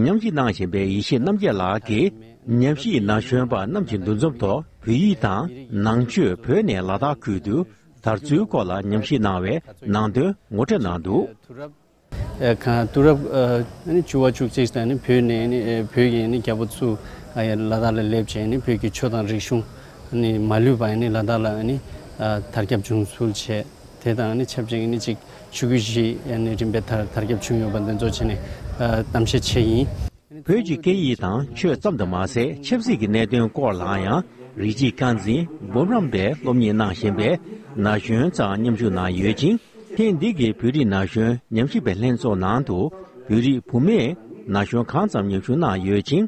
ཉམས་ཞིབ་གནང་བཞིན་པའི་ཡེ་ཤེས་རྣམ་རྒྱལ་ལགས་ཀྱིས་ཉམས་ཞིབ་ན་གཞོན་པ་རྣམས་ཀྱི་འདུ་འཛོམས་ཐོག་བོད་ཡིག་དང་ནང་ཆོས། བོད་ནས་ལ་དྭགས་ཁུལ་དུ་དར་ཚུལ་སྐོར་ལ་ཉམས་ཞིབ་གནང་བའི་ནང་དོན་ངོ་སྤྲོད་གནང་འདུག་ཨེ་ཁ་དུས་རབས་ཨ་ནི་བཅུ་པ་བཅུ་གཅིག་དང་ནི་བོད་ནས་ནི་ཨེ་བོད་ཀྱི་ནི་རྒྱལ་པོ་ཚུ་ཨ་ཡ་ལ་དྭགས་ལ་སླེབས་བྱས་ནི་བོད་ཀྱི་ཆོས་དང་རིག་གཞུང་ནི་མ་ལུས་པ་ནི་ལ་དྭགས་ལ་ནི་ཨ་དར་ཁྱབ་བྱུང་ཚུལ་བྱས། དེ་དང་ནི་ཆབས་ཅིག་ནི་ཅིག་ཆོས་བརྒྱུད་བཞི་ཡ་ནི་རིམ་པས་དར་དར་ཁྱབ་བྱུང་ཡོད་པ་འདི་ཚོ་བྱས་ནས་ཨ་གཏམ་བཤད་བྱས་ཡིན། བོད་ཀྱི་སྐད་ཡིག་དང་ཆོས་ཙམ་དུ་མ་ཟད་ཆབ་སྲིད་ཀྱི་གནད་དོན་སྐོར་ལའང་རིགས་གཅིག་རྐང་འཛིན་འབུམ་རམས་པས་སློབ་གཉེར་གནང་བཞིན་པའི་ན་གཞོན་ཚང་མཉམ་ཞུགས་གནང་ཡོད་ཅིང་། ཐེངས་འདི་གའི་བོད་རིགས་ན་གཞོན་ཉམས་ཞིབ་པའི་ལྷན་ཚོགས་ནང་དུ་བོད་རིགས་བུད་མེད་ན་གཞོན་གང་ཙམ་མཉམ་ཞུགས་གནང་ཡོད་ཅིང་།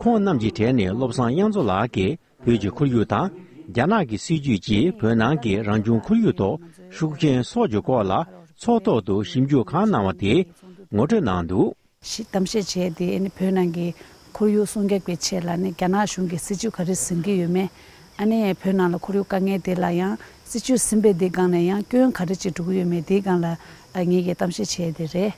ཁོང་རྣམས་ཀྱི་གྲས་ནས་བློ་བཟང་དབྱངས་མཚོ་ལགས་ཀྱིས་བོད་ཀྱི་ཁོར་ཡུག་དང་རྒྱ་ནག་གི་སྲིད་བྱུས་ཀྱིས་བོད་ནང་གི་རང་བྱུང་ཁོར་ཡུག་ཐོག་ཤུགས་རྐྱེན་སོགས་ཀྱི་སྐོར་ལ་ཚོགས་ཐོག་ཏུ་ཞིབ་འཇུག་གང་གནང་བ་དེ་ངོ་སྤྲོད་གནང་འདུག་ཞིག་གཏམ་བཤད་བྱས་ཏེ་ཨ་ནི་བོད་ནང་གི་ཁོར་ཡུག་སྲུང་སྐྱོབ་ཀྱི་ཆེད་ལ་ནི་རྒྱ་ནག་གཞུང་གིས་སྲིད་བྱུས་ག་རེ་ཟིན་གྱི་ཡོད་མེད། ཨ་ནི་བོད་ནང་ལ་ཁོར་ཡུག་དཀའ་ངལ་དེ་ལ་ཡང་སྲིད་བྱུས་ཟིན་པའི་དེའི་སྒང་ནས་ཡང་སྐྱོན་ག་རེ་ཅིག་འགྲོ་གི་ཡོད་མེད་དེའི་སྒང་ལ་ཨ་ངེད་ཀྱིས་གཏམ་བཤད་བྱས་ཏེ་རེད།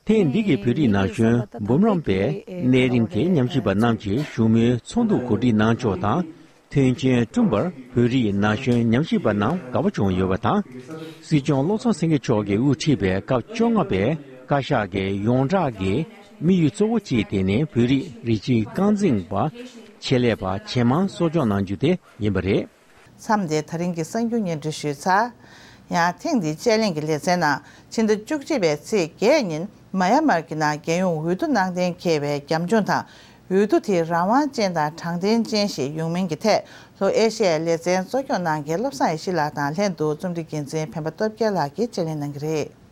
ཐེངས་འདི་གའི་བོད་རིགས་ན་གཞོན་འབུམ་རམས་པའི་གནས་རིམ་གྱི་ཉམས་ཞིབ་པ་རྣམས་ཀྱིས་བཞུགས་མོལ་ཚོགས་འདུ་གོ་སྒྲིག་གནང་ཕྱོགས་དང་། མཐུན་རྐྱེན་བསྐྲུན་པར་བོད་རིགས་ན་གཞོན་ཉམས་ཞིབ་པ་རྣམས་དགའ་པོ་བྱུང་ཡོད་པ་དང་། སྲིད་སྐྱོང་བློ་བཟང་སེང་གེ་མཆོག་གིས་དབུ་ཁྲིད་པའི་སྐབས་བཅོ་ལྔ་པའི་བཀའ་ཤག་གི་ཡོངས་གྲགས་ཀྱི་དམིགས་ཡུལ་གཙོ་བོ་གཅིག་དེ་ནི་བོད་རིགས་རིགས་གཅིག་རྐང་འཛིན་པ་ཆེད་ལས་པ་ཇེ་མང་གསོ་སྐྱོང་གནང་རྒྱུ་དེ་ཡིན་པ་རེད། མཚམས་འདིར་ད་རིང་གི་གསར་འགྱུར་སྙན་སྒྲོན་ཞུས་ཚར། ཡང་ཐེངས་འདིའི་དཔྱད་གླེང་གི་ལེ་ཚན་ནང་ཕྱི་ཟླ་བཅུ་གཅིག་པའི་ཚེས་བརྒྱད་ཉིན་མ་ཡ་མར་གྱི་ནང་རྒྱལ་ཡོངས་འོས་བསྡུ་གནང་གཏན་འཁེལ་བའི་རྒྱབ་ལྗོངས་དང་། འོས་བསྡུ་དེ་རང་དབང་ཅན་དང་དྲང་བདེན་ཅན་ཞིག་ཡོང་མིན་གྱི་ཐད་ལྷོ་ཨེ་ཤི་ཡའི་ལེ་ཚན་གཙོ་སྐྱོང་གནང་མཁན་བློ་བཟང་ཡེ་ཤེས་ལགས་དང་ལྷན་དུ་རྩོམ་སྒྲིག་འགན་འཛིན་འཕན་པ་སྟོབས་རྒྱལ་ལགས་ཀྱིས་དཔྱད་གླེང་གནང་གི་རེད།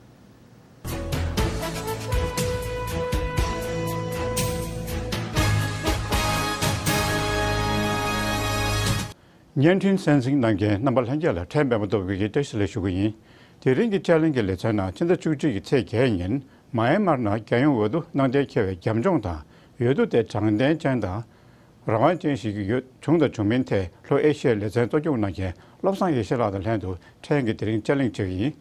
བརྙན་འཕྲིན་གསན་གཟིགས་གནང་མཁན་རྣམ་པ་ལྷན་རྒྱས་ལ་ཕྲན་སྤེན་པ་སྟོབས་རྒྱལ་གྱིས་བཀྲ་ཤིས་བདེ་ལེགས་ཞུ་གི་ཡིན། དེ་རིང་གི་དཔྱད་གླེང་གི་ལེ་ཚན་ནང་ཕྱི་ཟླ་བཅུ་གཅིག་གི་ཚེས་བརྒྱད་ཉིན་མ་ཡན་མར་ནང་རྒྱལ་ཡོངས་འོས་བསྡུ་གནང་གཏན་འཁེལ་བའི་རྒྱབ་ལྗོངས་དང་། འོས་བསྡུ་དེ་དྲང་བདེན་ཅན་དང་ རང་དབང་ཅན་ཞིག་ཡོད་བྱུང་དང་བྱུང་མིན་ཐད་ལྷོ་ཨེ་ཤི་ཡའི་ལེ་ཚན་གཙོ་སྐྱོང་གནང་མཁན་བློ་བཟང་ཡེ་ཤེས་ལགས་དང་ལྷན་དུ་ཕྲན་གྱིས་དེ་རིང་དཔྱད་གླེང་བྱེད་ཀྱི་ཡིན།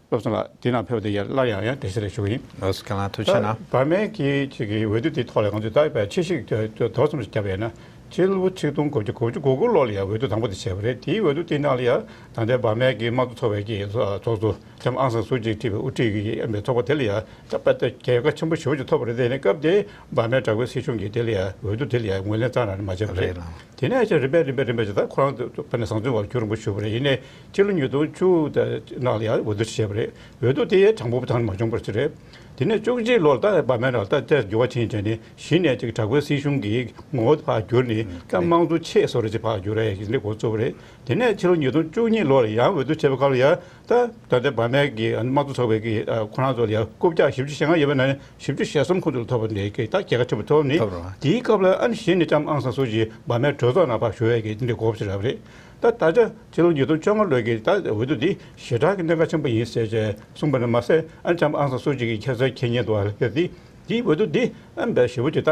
བློ་བཟང་ལགས། འདི་ནང་ཕེབས་པ་དེ་ཡ་སླར་ཡང་ཡང་བཀྲ་ཤིས་བདེ་ལེགས་ཞུ་གི་ཡིན། ལགས་སོ། ཁྱེད་རང་ཐུགས་རྗེ་ཆེ་གནང་། ད་བར་མའི་གི་ཅིག་གི་འོས་བསྡུ་དེའི་ཐོག་ལ་ང་ཚོས་ད་ཕྱི་བཤིག་དོ་དོ་ཙམ་ཞིག་བརྒྱབ་པ་ཡིན་ན། ཕྱི་ལོ་ཆིག་སྟོང་དགུ་བརྒྱ་དགུ་བཅུ་གོ་དགུ་ལོ་ལ་ཡང་འོས་བསྡུ་དང་པོ་དེ་བྱས་པ་རེད། དེའི་འོས་བསྡུ་དེའི་ནང་ལ་ཡང་ད་ལྟའི་བར་མའི་གི་དམངས་གཙོ་ཚོགས་པའི་གི་ཚོགས་གཙོ་ལྕམ་ཨང་སང་སུའུ་ཅི་ཁྲིད་པའི་དབུ་ཁྲིད་ཀྱི་ཨ་མའི་ཚོགས་པ་དེ་ལ་ཡང་ད་དཔེ་ད་རྒྱལ་ཁ་ཆེན་པོ་ཞེ་པོ་ཅིག་ཐོབ་པ་རེད། དེ་ནས་སྐབས་དེ་བར་མའི་དྲག་པོའི་སྲིད་གཞུང་གིས་དེ་ལ་ཡང་འོས་བསྡུ་དེ་ལ་ཡང་ངོས་ལེན་རྩ་ནས་མ་བྱས་པ་རེད། རེད་ལགས། དེ་ནས་ཅིག་རིམ་པས་རིམ་པས་རིམ་པས་ཅིག་ད་ཁོ་རང་ཚོ་དཔེར་ན་བཟང་བཙོན་བར་གྱུར་རིང་པོ་བཞུགས་པ་རེད། ཡིན་ནའི་ཕྱི་ལོ་ཉིས་སྟོང་བཅུ་དང་ནང་ལ་ཡང་འོས་བསྡུ་བྱས་པ་རེད། འོས་བསྡུ་དེ་ཡང་དྲང་པོ་ཐང་མ་བྱུང་བར་ཅིག་རེད། དེ་ནས་བཅུ་གཅིག་ལོར་ད་བར་མའི་ནང་ད་ལྟ་འགྱུར་བ་ཕྱིན་བྱས་ནས་གཞི་ནས་ཅིག་དྲག་པོའི་སྲིད་གཞུང་གི་ངོ་བོ་ཕར་བསྒྱུར་ནས་ཀ་དམངས་གཙོ་ཆེ་བཟོ་འདྲ་ཅིག་ཕར་བསྒྱུར་ཡ་ཡིན་ནས་འགོ་བཙུགས་པ་རེད། དེ་ནས་ཕྱི་ལོ་ཉིས་སྟོང་བཅུ་གཉིས་ལོར་ཡང་འོས་བསྡུ་བྱས་པའི་སྐབས་ལ་ཡང་ད་ད་ལྟའི་བར་མའི་གི་དམངས་གཙོ་ཚོགས་པའི་གི་ཁོ་རང་ཚོ་ལ་ཡང་རྐུབ་བཀྱག་བཞི་བཅུ་ཞེ་ལྔ་ཡོད་པའི་ནང་ནས་བཞི་བཅུ་ཞེ་གསུམ་ཁོང་ཚོ་ལ་ཐོབ་པ་འདྲ་གི་ད་རྒྱལ་ཁ་ཆེན་པོ་ཐོབ་ནས། ཐོབ་རེད་བ། དེའི་སྐབས་ལ་ཨ་ནི་གཞི་ནས་ལྕམ་ཨང་སང་སུའུ་ཅི་བར་མའི་གྲོས་ཚོགས་ནང་ཕར་ཞུགས་ཡས་ཀྱི་འདི་འདྲའི་གོ་སྐབས་ཞིག་རག་པ་རེད། ད་ད་ཆ་ཕྱི་ལོ་ཉིས་སྟོང་བཅོ་ལྔ་ལོའི་གི་ད་འོས་བསྡུ་འདི་ཞེ་དྲག་གི་གནད་འགག་ཆེན་པོ་ཡིན་ཟེར་བྱས་གསུངས་པ་ནི་མ་ཟད། ཨ་ནི་ལྕམ་ཨང་སང་སུའུ་ཅི་གི་ཁྱད་མཚར་ཁྱད་ཉན་འདུག་ཨ། དེ་འདི་འདིའི་འོས་བསྡུ་འདི་ཨ་ནི་ཞེ་པོ་ཅིག་ད་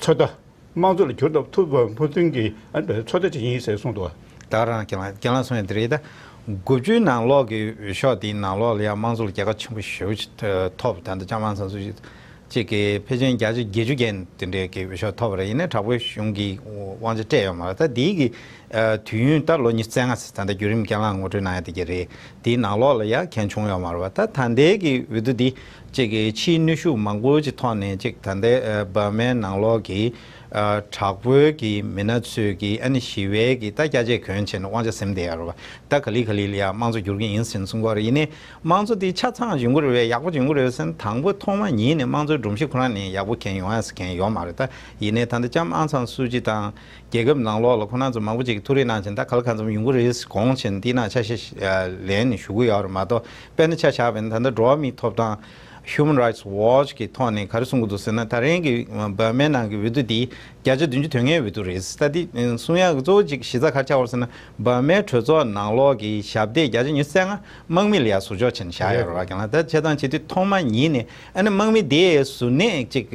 ཚོད་ལྟ་དམངས་གཙོ་ལ་འགྱུར་ལྡོག་ཐུབ་པ་ཕུན་སུམ་གྱི་ཨ་ནི་ཚོད་ལྟ་ཅིག་ཡིན་ཟེར་གསུངས་འདུག་ཨ། ད་རང་རྒན་ལགས་རྒན་ལགས་གསུངས་ཡ་འདི་རེད། ད་དགུ་བཅུའི་ནང་ལོགས་ཀྱི་འོས་ཤོག་དེའི་ནང་ལོགས་ལ་ཡང་དམངས་གཙོ་ལ་རྒྱལ་ཁ་ཆེན་པོ་ཞེ་པོ་ཅིག་ཐོབ། ད་ལྟ་ལྕམ་ཨང་སང་སུའུ་ཅི་གཅིག་གིས་ཕལ་ཆེར་བརྒྱ་ཆ་བརྒྱད་ཅུ་བརྒལ་དེ་འདྲའི་གི་འོས་ཤོག་ཐོབ་པ་རེད། ཡིན་ནའི་དྲག་པོའི་གཞུང་གིས་དབང་ཆ་སྤྲད་ཡོད་མ་རེད། ད་དེའི་གི་ཨ་དུས་ཡུན་ད་ལོ་ཉི་ཤུ་རྩ་ལྔ་ཟེར། ད་ལྟ་བརྒྱུད་རིམ་རྒན་ལགས་ངོ་སྤྲོད་གནང་ཡ་དེ་གི་རེད། དེའི་ནང་ལོགས་ལ་ཡ་མཁན་བྱུང་ཡོད་མ་རེད་བ། ད་ད་ལྟའི་གི་འོས་བསྡུ་འདི་གཅིག་གི་ཕྱིའི་གནོན་ཤུགས་མང་པོ་ཅིག་ཐོག་ནས་གཅིག་ད་ལྟའི་ཨ་འབར་མའི་ནང་ལོགས་ཀྱི་ཨ་དྲག་པོའི་གི་མི་སྣ་ཚོས་གི་ཨ་ནི་ཞི་བའི་གི་ད་སྐྱ་ཆས་གྱོན་བྱས་ནས་དབང་ཆ་ཟིན་བསྡད་ཡོད་རེད་བ། ད་ག་ལེ་ག་ལེ་ལ་ཡ་དམངས་གཙོ་འགྱུར་གི་ཡིན་ཟེར་ནས་གསུང་གི་ཡོད་རེད། ཡིན་ནའི་དམངས་གཙོ་འདི་ཆ་ཚང་ཡོང་གི་རེད་བས། ཡག་པོ་ཡོང་གི་རེད་བས་ཟེར་ན། དང་པོ་ཐོག་མ་ཉིད་ནས་དམངས་གཙོའི་སྒྲོམ་གཞི་ཁོ་རང་ནས་ཡག་པོ་གང་ཡོང་ཡ་ཟེར་གང་ཡོད་མ་རེད། ད་ཡིན་ནའི་ད་ལྟ་ལྕམ་ཨང་སང་སུའུ་ཅི་དང་རྒྱལ་ཁབ་ནང་ལོགས་ལ་ཁོ་རང་ཚོ་མང་པོ་ཅིག་གིས་ཐུགས་རེ་གནང་བྱས་ད་ག་ལ་གང་འཚམ་ཡོང་གི་རེད་ཟེར་དགོངས་བྱས་འདི་ནང་ཆ་ཤས་ལེན་ནས་ཞུ་གི་ཡོད་རེད་མ་གཏོགས། དཔེར་ན་ཆ་བཞག་པ་ཡིན་ན་ད་ལྟ་འགྲོ་བ་མིའི་ཐོབ་ཐང་Human Rights Watch་གི་ཐོག་ནས་ག་རེ་གསུང་གི་འདུག་ཟེར་ན། ད་རིང་གི་འབར་མའི་ནང་གི་འོས་བསྡུ་འདི་བརྒྱ་ཆ་བདུན་ཅུ་དོན་ལྔའི་འོས་བསྡུ་རེད། ད་འདི་གསུང་ཡག་གི་གཙོ་བོ་གཅིག་གཞི་རྩ་ག་རེ་ཆགས་པ་རེད་ཟེར་ན། འབར་མའི་གྲོས་ཚོགས་ནང་ལོགས་ཀྱི་ཞབས་སྟེགས་བརྒྱ་ཆ་ཉི་ཤུ་རྩ་ལྔ་དམག་མི་ལ་ཡ་ཟུར་འཇོག་བྱས་ནས་བཞག་ཡོད་རེད་བ། རྒན་ལགས། ད་བྱས་ཙང་བྱེད་དུས་ཐོག་མ་ཉིད་ནས་ཨ་ནི་དམག་མི་དེའི་གཟུར་གནས་གཅིག་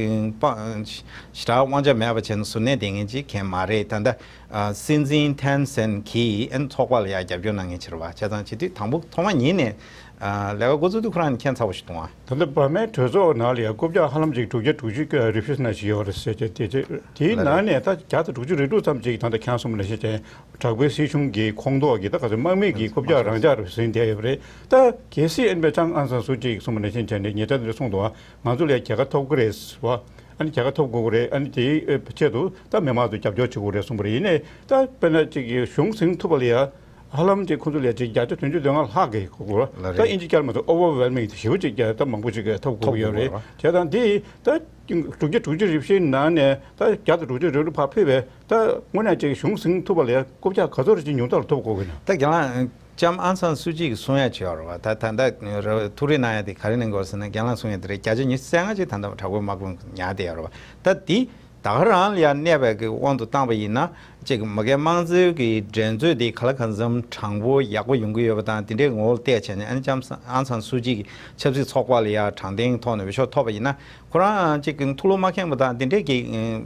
ཞེ་དྲག་དབང་ཆ་མེད་པ་བྱས་ནས་གཟུར་གནས་དེ་ངན་གཅིག་གང་མ་རེད། ད་ལྟ་ཨ་སྲིད་འཛིན་ཐེན་སན་གྱིས་ཨ་ནི་ཚོགས་པ་ལ་ཡ་རྒྱབ་སྐྱོར་གནང་མཁན་ཅིག་རེད་བ། བྱས་ཙང་བྱེད་དུས་དང་པོ་ཐོག་མ་ཉིད་ནས་ཨ་ལས་ཀ་འགོ་བཙུགས་དུས་ཁོ་རང་ནས་ཁྱད་མཚར་པོ་ཞིག་འདུག་ཨ། ད་ལྟ་འབར་མའི་གྲོས་ཚོགས་ནང་ལ་ཡང་རྐུབ་བཀྱག་ཧ་ལམ་ཅིག་དྲུག་བརྒྱ་དྲུག་ཅུ་རེ་བཞི་ཙམ་ཞིག་ཡོད་རེད་ཟེར་བྱས། དེ་ཚོ་དེའི་ནང་ནས་ད་བརྒྱ་དང་དྲུག་ཅུ་རེ་དྲུག་ཙམ་ཅིག་ད་ལྟ་ཁྱེད་གསུངས་པ་ནང་བཞིན་བྱས་དྲག་པོའི་སྲིད་གཞུང་གི་ཁོངས་གཏོགས་ཀྱི་ད་ག་ཚོད་དམག་མི་གི་རྐུབ་བཀྱག་རང་འཇགས་རུ་ཟིན་བསྡད་ཡོད་པ་རེད། ད་གལ་སྲིད་ཨ་ནི་ལྕམ་ཨང་སང་སུའུ་ཅི་གསུངས་པ་ནང་བཞིན་བྱས་ནས་ཉེ་ཆར་འདིར་གསུངས་འདུག་ཨ། ང་ཚོ་ལ་རྒྱལ་ཁ་ཐོབ་དགོས་རེད་བ། ཨ་ནི་རྒྱལ་ཁ་ཐོབ་དགོས་ཀྱི་རེད། ཨ་ནི་དེའི་ཆེད་དུ་ད་མི་མང་ཚོས་རྒྱབ་སྐྱོར་བྱེད་དགོས་རེད་གསུངས་པ་རེད། ཡིན་ནའི་ད་དཔེར་ན་ཅིག་གི་གཞུང་ཟིན་ཐུབ་པ་ལ་ཡ། ཧ་ལམ་ཅིག་ཁོང་ཚོ་ལས་ཅིག་བརྒྱ་ཆ་བདུན་ཅུ་དོན་ལྔ་ལྷག་གི་གོ་གོ་ལ་ད་རེད། ཨིན་ཇི་སྐྱར་མ་ཐུབ་ཨོ་ཝར་ཝེལ་མིང་ཞེ་པོ་ཅིག་ཀྱང་ད་མང་པོ་ཅིག་གིས་ཐོབ་གོ་གི་ཡོད་རེད། ཐོབ་གོ་བྱས་ཙང་འདི་ད་དྲུག་བརྒྱ་དྲུག་ཅུ་རེ་བཞིའི་ནང་ནས་ད་བརྒྱ་དང་དྲུག་ཅུ་རེ་དྲུག་ཕར་ཕུད་པས་ད་དངོས་གནས་ཅིག་གཞུང་ཟིན་ཐུབ་པ་ལས་རྐུབ་བཀྱག་ག་ཚོད་རེ་ཅིག་ཉུང་མཐར་ཐོབ་གོ་གི་ན། ད་རྒན་ལགས། ལྕམ་ཨང་སང་སུའུ་ཅི་གིས་གསུང་ཡ་བྱས་ཡོད་རེད་བ། ད་ད་ལྟ་ཐུགས་རེ་གནང་ཡ་དེ་ག་རེ་གནང་དགོས་ཟེར་ན། རྒན་ལགས་གསུང་ཡ་དེ་རེད། བརྒྱ་ཆ་ཉི་ཤུ་རྩ་ལྔ་ཅིག་ད་ལྟ་དྲག་པོའི་དམག་དཔུང་ཉར་བསྡད་ཡོད་རེད་བ། ད་འདི་ད་ག་རང་ལ་ཡང་གནས་པའི་གི་དབང་དུ་བཏང་པ་ཡིན་ན། གཅིག་མ་གི་དམངས་གཙོའི་གི་འགྲན་རྩོད་དེ་ག་ལ་གང་འཚམ་དྲང་པོ་ཡག་པོ་ཡོང་གི་ཡོད་པ་དང་། དེ་འདྲའི་ངོ་བོར་བལྟས་བྱས་ནས་ཨ་ནི་ལྕམ་ཨང་སང་སུའུ་ཅི་གི་ཆབ་སྲིད་ཚོགས་པ་ལ་ཡང་དྲང་བདེན་ཐོག་ནས་འོས་ཤོག་ཐོབ་པ་ཡིན་ན། ཁོ་རང་གཅིག་གི་ཐུགས་བློ་མ་ཁེངས་པ་དང་དེ་འདྲའི་གི་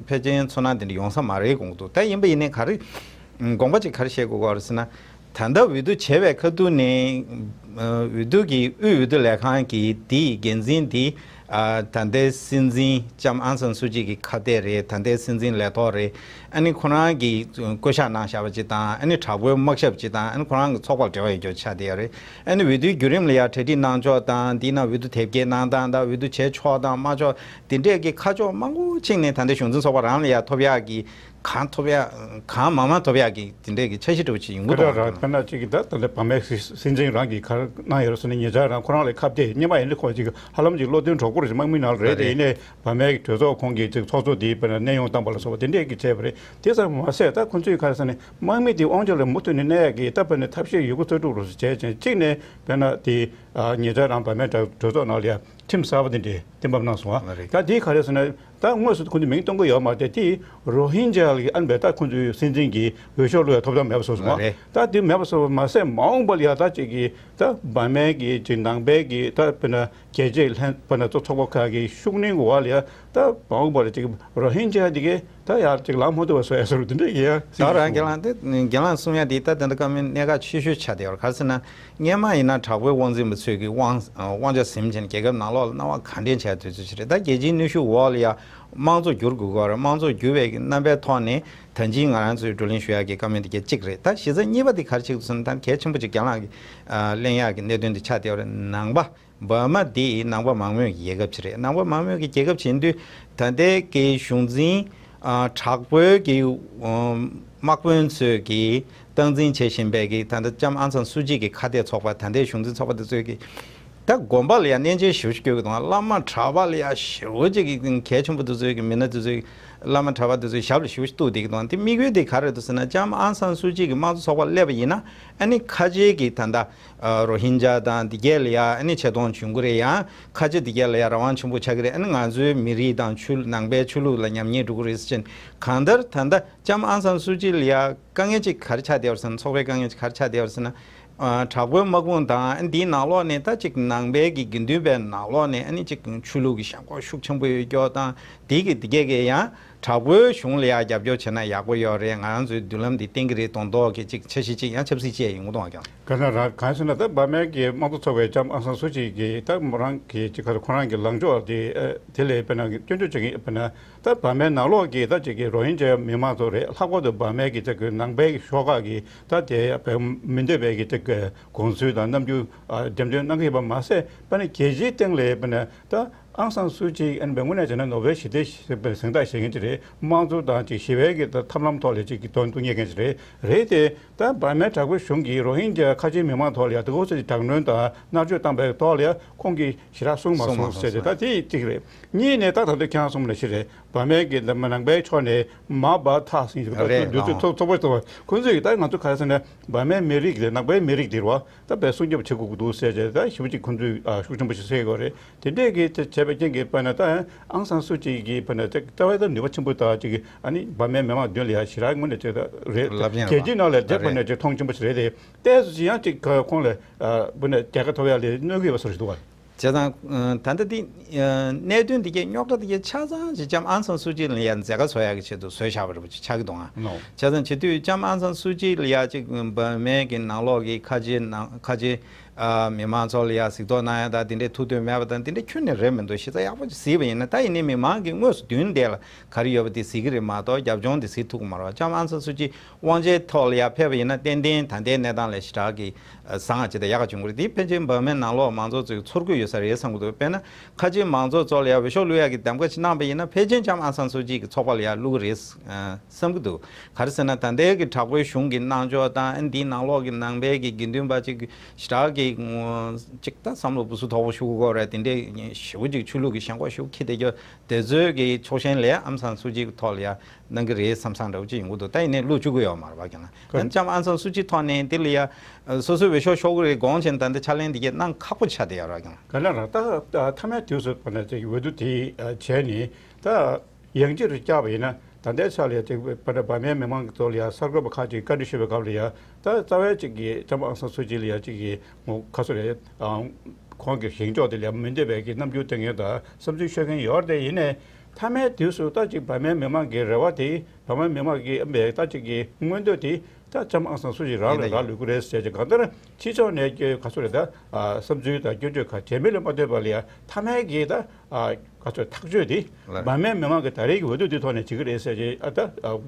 ཕལ་ཆེར་ཚོར་སྣང་དེ་འདྲ་ཡོང་ས་མ་རེད་དགོངས་འདུག་ད་ཡིན་པ་ཡིན་ནའི་ག་རེ་དགོངས་པ་ཅིག་ག་རེ་བཞེས་དགོས་ཀྱི་ཡོད་རེད་ཟེར་ན། ད་ལྟ་འོས་བསྡུ་བྱས་པའི་ཁ་ཐུག་ནས་འོས་བསྡུ་གི་དབུས་འོས་བསྡུ་ལས་ཁང་གི་དེའི་འགན་འཛིན་དེ། ཨ་ད་ལྟའི་སྲིད་འཛིན་ལྕམ་ཨང་སང་སུའུ་ཅི་གི་ཁ་གཏད་རེད། ད་ལྟའི་སྲིད་འཛིན་ལས་ཐོག་རེད། ཨ་ནི་ཁོ་རང་གིས་བསྐོ་བཞག་གནང་བཞག་པ་ཅིག་དང་། ཨ་ནི་དྲག་པོའི་དམག་ཞབས་ཅིག་དང་། ཨ་ནི་ཁོ་རང་གི་ཚོགས་པར་འབྲེལ་བ་ཡོད་རྒྱུ་ཆགས་བསྡད་ཡོད་རེད། ཨ་ནི་འོས་བསྡུའི་བརྒྱུད་རིམ་ལ་ཡང་གྲ་སྒྲིག་གནང་ཕྱོགས་དང་། དེའི་ནང་འོས་བསྡུ་དེབ་སྐྱེལ་གནང་སྟངས་དང་། འོས་བསྡུ་བྱས་ཆོག་དང་མ་ཆོག་དེ་འདྲས་ཀྱི་ཁ་ཕྱོགས་མང་པོ་ཕྱིན་ནས། ད་ལྟའི་གཞུང་འཛིན་ཚོགས་པ་རང་ལ་ཡང་ཐོབ་ཡག་གི་གང་ཐོབ་ཡག་གང་མང་མང་ཐོབ་ཡག་གི་དེ་འདྲས་ཀྱི་འཆར་གཞི་འདྲ་བོ་ཅིག་ཡོང་གི་འདུག་ག་ད་ལྟ་བར་མའི་སྲིད་འཛིན་རང་གིས་ག་རེ་གནང་ཡོད་རེད་ཟེར་ན། ཉེ་ཆར་རང་ཁོ་རང་ལ་ཁ་གཏད་སྔོན་མ་ཡིན་ན་ཁོ་ཅིག་ཧ་ལམ་ཅིག་བློ་མཐུན་གྲོགས་པོ་རེད། དམག་མི་ནང་ལ་རེད། དེ་ཡིན་ནའི་བར་མའི་གྲོས་ཚོགས་ཁོང་གིས་ཅིག་ཚོགས་གཙོ་དེའི་དཔེར་ན་གནས་དབྱུང་བཏང་པ་ལ་སོགས་པ་དེ་འདྲས་ཀྱི་བྱས་པ་རེད། དེ་ཙམ་མ་ཟད་ད་ཁོང་ཚོས་ག་རེ་ཟེར་ན། དམག་མི་དེ་དབང་ཆ་ལ་མུ་མཐུད་ནས་གནས་ཡག་གི་ད་དཔེར་ན་ཐབས་ཤེས་ཡོད་རྒུ་རྩལ་སྤྲུགས་རོགས་སུ་བྱས་ཅིང་། གཅིག་ནས་དཔེར་ན་དེ་ཉེ་ཆར་རང་བར་མའི་གྲོས་ཚོགས་ནང་ལ་ཡ་ཁྲིམས་གསར་པ་དེ་འདྲས་གཏན་འབེབས་གནང་སོང་བ། ད་དེ་ག་རེ་ཟེར་ན། ད་དངོས་སུ་ཁོང་ཚོས་མིང་གཏོང་གི་ཡོད་མ་རེད་དེ། རོ་ཧིན་ཇཱ་ལ་གི་ཨན་བས་ད་ཁོང་ཚོའི་སྲིད་འཛིན་གྱི་འོས་ཤོག་བླུག་ཡ་ཐོབ་ཐང་མེད་པ་བཟོས་སོང་བ། ད་དེ་མེད་པ་བཟོས་པ་མ་ཟད། མ་འོངས་པ་ལ་ཡ་ད་ཅིག་གི་ད་བར་མའི་གི་ཅིག་ནང་པའི་གི་ད་དཔེར་ན་རྒྱལ་གཅེས་ལྷན་དཔེར་ན་ཚོགས་པ་ཁག་གི་ཤུགས་སྣོན་གྱི་འོག་ལ་ཡ་ད་མ་འོངས་པ་ལ་ཅིག་རོ་ཧིན་ཇཱ་དེ་གའི་ ད་ཡར་ཅིག་ལངས་མ་ཐུབ་པ་བཟོ་ཡ་བཟོ་འདྲ་དེ་འདྲ་ཡིན་ཡ། ད་རང་རྒན་ལགས་འདི་རྒན་ལགས་གསུང་ཡ་འདི་ད་དེ་འདྲ་བཀའ་མོལ་གནད་འགག་ཆེ་ཤོས་ཆགས་བསྡད་ཡོད་རེད། ག་རེ་ཟེར་ན་སྔོན་མ་ཡིན་ན་དྲག་པོའི་དབང་འཛིན་པ་ཚོས་ཀྱི་དབང་དབང་ཆ་ཟིན་བྱས་ནས་རྒྱལ་ཁབ་ནང་ལོགས་ལ་སྣང་བ་གང་དྲན་བྱས་དུས་ཚོད་ཅིག་རེད། ད་རྒྱལ་སྤྱིའི་གནོན་ཤུགས་འོག་ལ་ཡ་དམངས་གཙོ་བསྒྱུར་དགོས་ཀྱི་ཡོད་རེད། དམངས་གཙོ་བསྒྱུར་བའི་གི་རྣམ་པའི་ཐོག་ནས་ད་གིན་ང་རང་ཚོས་བགྲོ་གླེང་ཞུ་ཡ་གི་བཀའ་མོལ་འདི་གཅིག་རེད། ད་གཞི་རྩ་གཉིས་པ་འདི་ག་རེ་ཆགས་འདུག་ཟེར་ན། ད་གལ་ཆེན་པོ་ཅིག་རྒན་ལགས་ཀྱིས་ཨ་གླེང་ཡག་གི་གནད་དོན་འདི་ཆགས་བསྡད་ཡོད་རེད། ནང་པ་འབར་མ་འདི་ནང་པ་མང་མོས་ཀྱི་རྒྱལ་ཁབ་ཅིག་རེད། ནང་པ་མང་མོས་ཀྱི་རྒྱལ་ཁབ་ཅིག་ཡིན་དུས་ད་ལྟའི་གི་གཞུང་འཛིན་ཨ་དྲག་པོའི་གི་ཨ་དམག་དཔོན་ཚོས་ཀྱི་སྟངས་འཛིན་བྱེད་བཞིན་པའི་གི་ད་ལྟ་ལྕམ་ཨང་སན་སུའུ་ཅི་གི་ཁ་གཏད་ཚོགས་པ། ད་ལྟའི་གཞུང་འཛིན་ཚོགས་པ་འདི་ཚོས་ཀྱི་ད་དགོན་པ་ལ་ཡང་གནས་མཇལ་ཞེ་པོ་ཞིག་སྐྱོད་ཀྱི་འདུག་བླ་མ་གྲྭ་པ་ལ་ཡང་ཞེ་པོ་ཅིག་གི་གལ་ཆེན་པོ་འདི་ཚོའི་གི་མི་སྣ་འདི་ཚོའི་བླ་མ་གྲྭ་པ་འདི་ཚོའི་ཞབས་ལ་ཞེ་པོ་ཞིག་གཏུགས་བསྡད་ཀྱི་འདུག་དེ་དམིགས་ཡུལ་དེ་ག་རེ་རེད་འདུག་ཟེར་ན། ལྕམ་ཨང་སན་སུའུ་ཅི་གི་དམངས་གཙོ་ཚོགས་པ་སླེབས་པ་ཡིན་ན་ཨ་ནི་ཁ་ཆེའི་གི་ད་ལྟ་ཨ་རོ་ཧིན་ཇཱ་དང་འདི་གས་ལ་ཡང་ཨ་ནི་ཆེ་མཐོང་བྱུང་གི་རེད། ཡང་ཁ་ཆེ་འདི་གས་ལ་ཡང་རང་དབང་ཆེན་པོ་ཆགས་ཀྱི་རེད། ཨ་ནི་ང་ཚོའི་མི་རིགས་དང་ཆོས་ལུགས་ནང་པའི་ཆོས་ལུགས་ལ་ཉམས་ཉེས་འགྲོ་གི་རེད་ཟེར་བྱས་ནས། གང་ལྟར་ད་ལྟ་ལྕམ་ཨང་སན་སུའུ་ཅི་ལ་ཡང་དཀའ་ངལ་ཅིག་ག་རེ་ཆགས་བསྡད་ཡོད་རེད་ཟེར་ན། ཚོགས་པའི་དཀའ་ངལ་ཅིག་ག་རེ་ཆགས་བསྡད་ཡོད་རེད་ཟེར་ན། ཨ་དྲག་པོའི་དམག་དཔུང་དང་འདིའི་ནང་ལོགས་ནས་ད་ཅིག་ནང་པའི་གི་དགེ་འདུན་པའི་ནང་ལོགས་ནས་ཨ་ནི་ཅིག་ཆོས་ལུགས་ཀྱི་ཞེན་ཁོག་ཤུགས་ཆེན་པོ་ཡོད་རྒྱུ་དང་། དེ་གི་དེ་གས་ཀྱི་ཡང་དྲག་པོའི་གཞུང་ལ་ཡང་རྒྱབ་སྐྱོར་བྱས་ན་ཡག་པོ་ཡོད་རེད། ང་རང་ཚོའི་མདུན་ལམ་འདི་བརྟན་གྱི་རེད་མདོག་མདོག་གི་ཅིག་འཆར་གཞི་ཅིག་ཡང་ཆབ་སྲིད་ཅིག་ཡོང་གི་འདུག་ཨ་ཀྱང་། ག་ན་རང་གང་ཟེར་ན། ད་འབར་མའི་གི་དམངས་གཙོ་ཚོགས་པའི་ལྕམ་ཨང་སན་སུའུ་ཅི་གི་ད་མོ་རང་གི་ཅིག་ག་ཁོ་རང་གི་ལངས་ཕྱོགས་དེ་ཨ་དེ་ལས་དཔེར་ན་སྐྱོན་བརྗོད་བྱེད་མཁན་དཔེར་ན། ད་འབར་མའི་ནང་ལོགས་ཀྱི་ད་ཅིག་གི་རོ་ཧིན་ཇཱ་མི་མང་ཚོ་རེད། ལྷག་པར་དུ་འབར་མའི་གི་ཅིག་གི་ནང་པའི་གི་ཤོག་ཁག་གི་ད་དེ་མི་འདོད་པའི་གི་ཅིག་གི་དགོངས་ཚུལ་དང་རྣམ་འགྱུར་ཨ་འགྲེམས་སྟོན་གནང་གི་ཡོད་པ་མ་ཟད། དཔེར་ན་རྒྱལ་སྤྱིའི་སྟེང་ལ་དཔེར་ན་ད་ཨང་སན་སུའུ་ཅི་ཨ་ནི་དངོས་གནས་བྱས་ན་ནོ་བེལ་ཞི་བདེའི་གཟེངས་རྟགས་བཞེས་མཁན་ཅིག་རེད། དམངས་གཙོ་དང་ཅིག་ཞི་བའི་གི་ད་ཐབས་ལམ་ཐོག་ལ་ཅིག་གི་དོན་དུ་གཉེར་མཁན་ཅིག་རེད། རེད་དེ། ད་འབར་མའི་དྲག་པོའི་གཞུང་གིས་རོ་ཧིན་ཇཱ་ཁ་ཆེའི་མི་མང་ཐོག་ལ་ཡང་དེ་འདྲ་ཚོ་ཅིག་དྲག་གནོན་དང་མནར་གཅོད་བཏང་པའི་ཐོག་ལ་ཡང་ཁོང་གིས་ཞེ་དྲག་གསུངས་མ་གསུངས་ཟེར་ཏེ། ད་དེ་གཅིག་རེད། གཉིས་ནས་ད་ད་ལྟ་ཁྱེད་རང་གསུངས་པ་ནང་བཞིན་རེད། འབར་མའི་གི་ནང་པའི་ཕྱོགས་ནས་མ་འབར་ཐག་ཟིན་ཞིག་ད་རེད། འདོད་ཚུལ་ཚོགས་པ་ཚོགས་པ་ཁོང་ཚོས་ད་ང་ཚོ་ག་རེ་ཟེར་ན། འབར་མའི་མི་རིགས་དེ་ནང་པའི་མི་རིགས་དེ་རེད་བ། ད་དཔེ་སྲུང་སྐྱོབ་བྱེད་དགོས་ཀྱི་འདུག་ཟེར་བྱས་ད་ཞེ་པོ་ཅིག་ཁོང་ཚོས་ཨ་ཤུགས་ཆེན་པོ་ཞིག་བསྲེས་ཡོད་རེད། དེ་འདྲས་ཀྱི་དེ་བྱས་པའི་རྐྱེན་གྱིས་དཔེར་ན་ད་ཨང་སན་སུའུ་ཅི་གིས་དཔེར་ན་ད་རྩ་བའི་ད་ནུས་པ་ཆེན་པོ་དང་ཅིག་ཨ་ནི་འབར་མའི་མི་མང་མདུན་ལ་ཡ་ཞེ་དྲག་དངོས་གནས་ཅིག་ད་རེད། རྒྱལ་སྤྱིའི་ནང་ལ་དེ་དཔེར་ན་ཅིག་མཐོང་ཆེན་པོ་ཞིག་རེད་དེ། ཏོག་ཙམ་ཅིག་ཡང་ཅིག་ཁོང་ལ་དཔེར་ན་རྒྱལ་ཁ་ཐོབ་ཡ་ལ་གནོད་ཀྱི་ཡོད་པ་བཟོ་ཞིག་འདུག་བ། བྱས་ཙང་ད་ལྟ་འདི་གནད་དོན་འདི་གའི་རྙོག་དྲ་འདི་གའི་ཆ་ཚང་ཅིག་ལྕམ་ཨང་སན་སུའུ་ཅི་ལ་ཡ་མཛད་དཀའ་བཟོ་ཡ་གི་ཆེད་དུ་བཟོས་བཞག་པ་རེད་པ་ཅིག་ཆགས་ཀྱི་འདུག་ཨང་། བྱས་ཙང་བྱེད་དུས་ལྕམ་ཨང་སན་སུའུ་ཅི་ལ་ཡ་ཅིག་འབར་མའི་གི་ནང་ལོགས་ཀྱི་ཁ་ཆེ་ནང་ཁ་ཆེ་ཨ་མི་མང་ཚོ་ལ་ཡ་གཟིགས་རྟོག་གནང་ཡ་དང་དེ་འདྲའི་ཐུགས་འདོད་མེད་པ་དང་དེ་འདྲའི་ཁྱོན་ནས་རེད་མི་འདུག་གཞི་རྩ་ཡག་པོ་ཅིག་གཟིགས་པ་ཡིན་ན། ད་ཡིན་ནའི་མི་མང་གིས་དངོས་སུ་མདུན་དེ་ལ་ག་རེ་ཡོད་པ་དེ་གཟིགས་ཀྱི་རེད་མ་གཏོགས་རྒྱབ་ལྗོངས་དེ་གཟིགས་ཐུབ་ཀྱི་མ་རེད། ལྕམ་ཨང་སན་སུའུ་ཅི་དབང་ཆའི་ཐོག་ལ་ཡར་ཕེབས་པ་ཡིན་ན་ཏན་ཏན་ད་ལྟའི་གནས་སྟངས་ལས་ཞེ་དྲག་གི་བཟང་ང་ཅིག་དང་ཡག་ག་བྱུང་གི་རེད། དེ་ཕལ་ཆེར་འབར་མའི་ནང་ལོགས་མང་ཚོགས་ཚོའི་ཚོར་གྱི་ཡོད་ས་རེད་བསམ་གྱི་འདུག་དཔེར་ན་ཁ་ཆེའི་མང་ཚོགས་ཚོ་ལ་ཡར་འོས་ཤོག་བླུག་ཡག་གི་གདམ་ག་ཅིག་གནང་པ་ཡིན་ན་ཕལ་ཆེར་ལྕམ་ཨང་སན་སུའུ་ཅི་གི་ཚོགས་པ་ལ་ཡར་བླུག་གི་རེད་བསམ་གྱི་འདུག་ག་རེ་ཟེར་ན་ད་ལྟའི་གི་དྲག་པོའི་གཞུང་གི་གནང་ཕྱོགས་དང་ཨ་ནི་འདིའི་ནང་ལོགས་ཀྱི་ནང་པའི་གི་དགེ་འདུན་པ་ཅིག་ཞེ་དྲག་གི་ཅིག་ད་བསམ་བློ་སྦུ་སུ་དོག་པོ་ཞུ་དགོས་རེད། དེ་འདྲའི་ཞེ་པོ་ཅིག་ཆོས་ལུགས་ཀྱི་ཞེན་ཁོག་ཞེ་པོ་འཁྱེར་བསྡད་རྒྱུ་དེ་ཚོའི་གི་ཕྱོགས་ཞེན་ལས་ཨང་སན་སུའུ་ཅི་གི་ཐོག་ལ་ཡ་གནང་གི་རེད་བསམ་བསམ་འདྲ་བོ་ཅིག་ཡོང་གི་འདུག་ད་ཡིན་ནའི་བློ་བཅུག་གི་ཡོད་མ་རེད་པ། ཀྱང་ལ་ཨ་ནི་ལྕམ་ཨང་སན་སུའུ་ཅི་ཐོག་ནས་འདི་ལ་ཡ་སོ་སོའི་འོས་ཤོག་ཤོར་གི་རེད་དགོངས་བྱས་ནས་ད་ལྟ་ཕྱག་ལེན་འདི་གས་གནང་ཁག་པོ་ཆགས་བསྡད་ཡོད་རེད། ཀྱང་ལ་ག་ལ་རང་ད་མཐའ་མའི་དུས་སུ་བ་ན་ཅིག་འོས་བསྡུ་དེ་བྱས་ནས་ད་ཡང་ཅིག་རུ་བསྐྱར་བ་ཡིན་ན་ད་ལྟའི་ཆ་ལ་ཡ་ཅིག་བ་ན་འབར་མའི་མི་མང་གི་ཐོག་ལ་ཡ་གསར་འགོད་པ་ཁག་ཅིག་བཀའ་འདྲི་ཞུས་པའི་སྐབས་ལ་ཡ་ད་རྩ་བའི་ཅིག་གི་ལྕམ་ཨང་སན་སུའུ་ཅི་ལ་ཡ་ཅིག་གི་ངོ་ཁ་སོ་རེད། ཁོང་གི་བཞེངས་ཕྱོགས་དེ་ལ་མི་འདོད་པའི་གི་རྣམ་འགྱུར་སྟོན་མཁན་དང་བསམ་ཚུལ་ཤོད་མཁན་ཡོད་རེད། ཡིན་ནའི་མཐའ་མའི་དུས་སུ་ད་ཅིག་འབར་མའི་མི་མང་གི་རེ་བ་དེ་འབར་མའི་མི་མང་གི་ཨ་མའི་ད་ཅིག་གི་མངོན་འདོད་དེ་ད་ལྕམ་ཨང་སན་སུའུ་ཅི་རང་ལ་རག་ལུས་ཀྱི་རེད་ཟེར་ཅིག་གང་ལྟར་ཕྱི་ཕྱོགས་ནས་ཀྱི་ག་ཚོད་རེད་ད་བསམ་ཚུལ་དང་སྐྱོན་བརྗོད་ག་གྲས་མེད་ལ་མ་ལྟོས་པ་ལ་ཡ་མཐའ་མའི་གི་ད་ག་ཚོད་ཐག་གཅོད་དེ་འབར་མའི་མི་མང་གི་ད་རེས་ཀྱི་འོས་བསྡུ་དེ་ཐོག་ནས་བྱེད་ཀྱི་རེད་ཟེར་ཅིག་ཨ་ད་